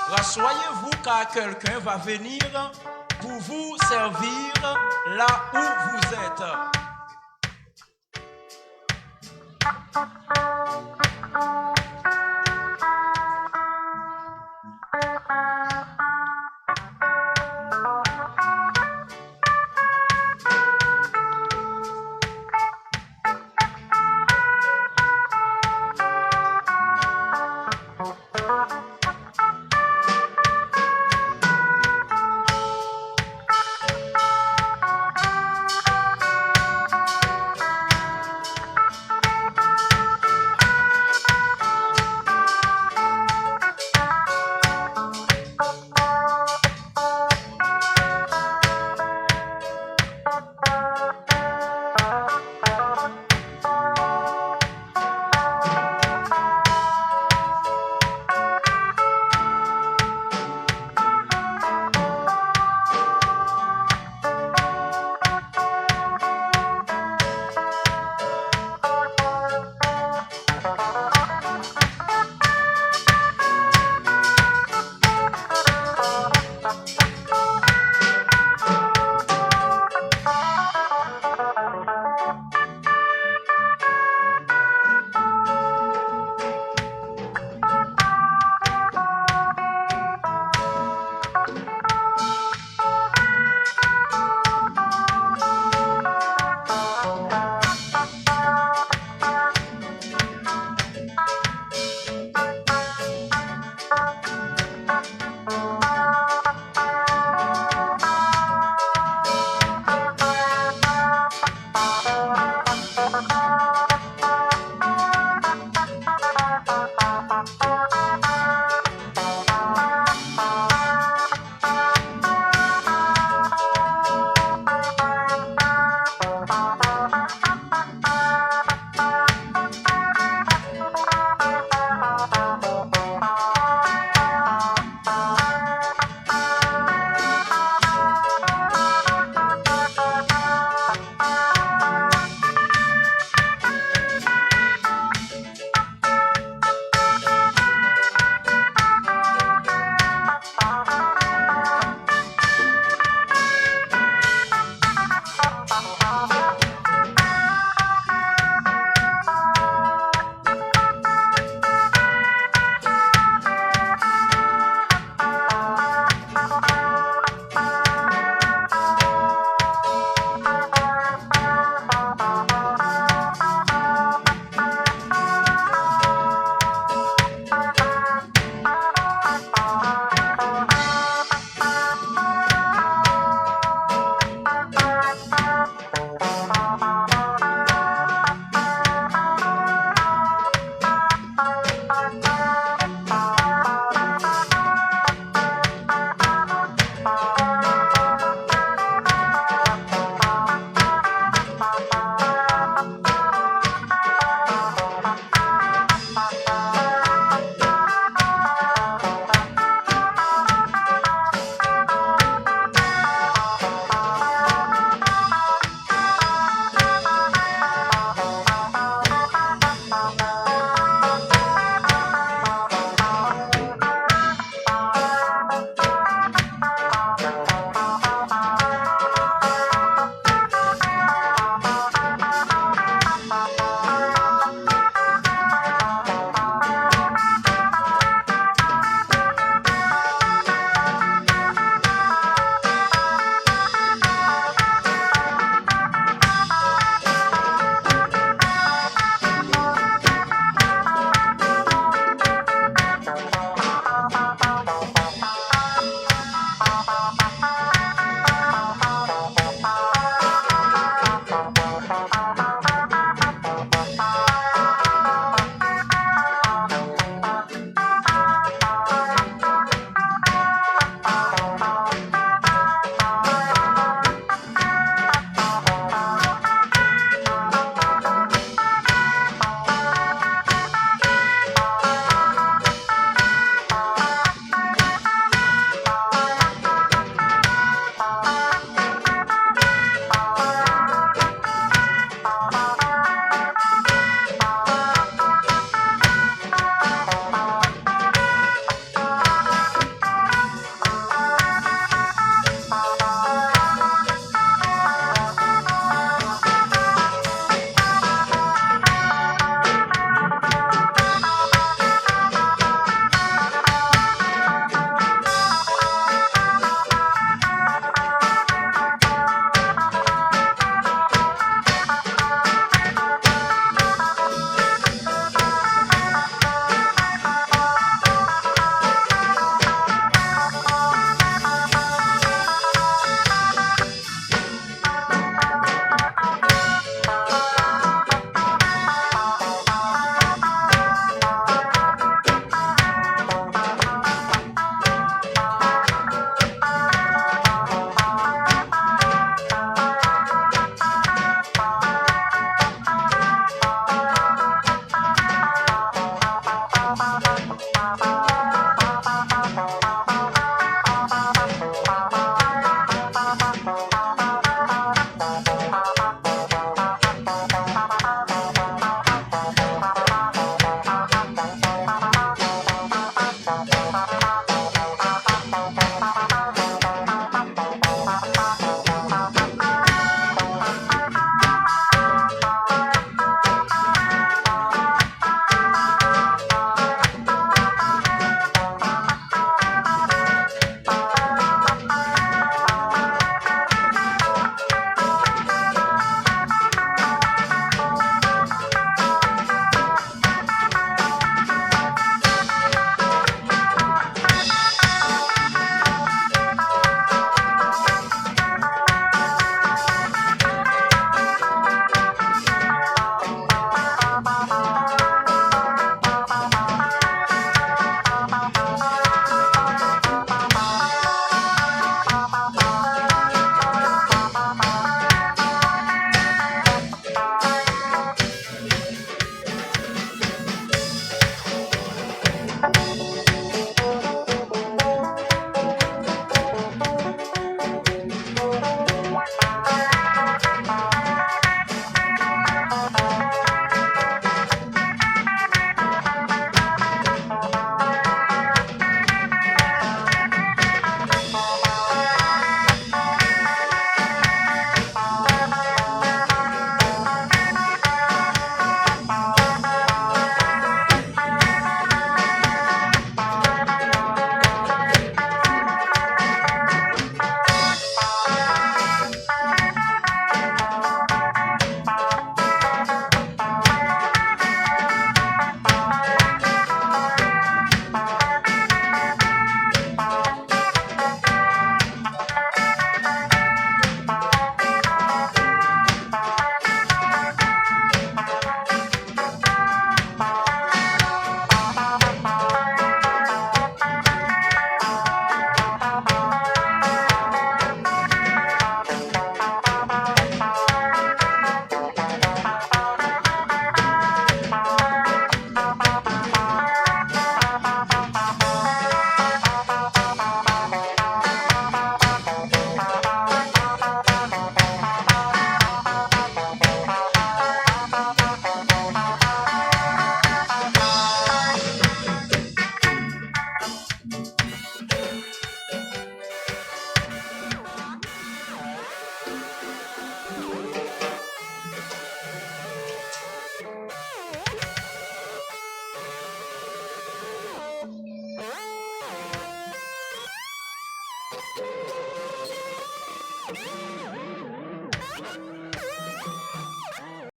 Rassoyez-vous car quelqu'un va venir pour vous servir là où vous êtes.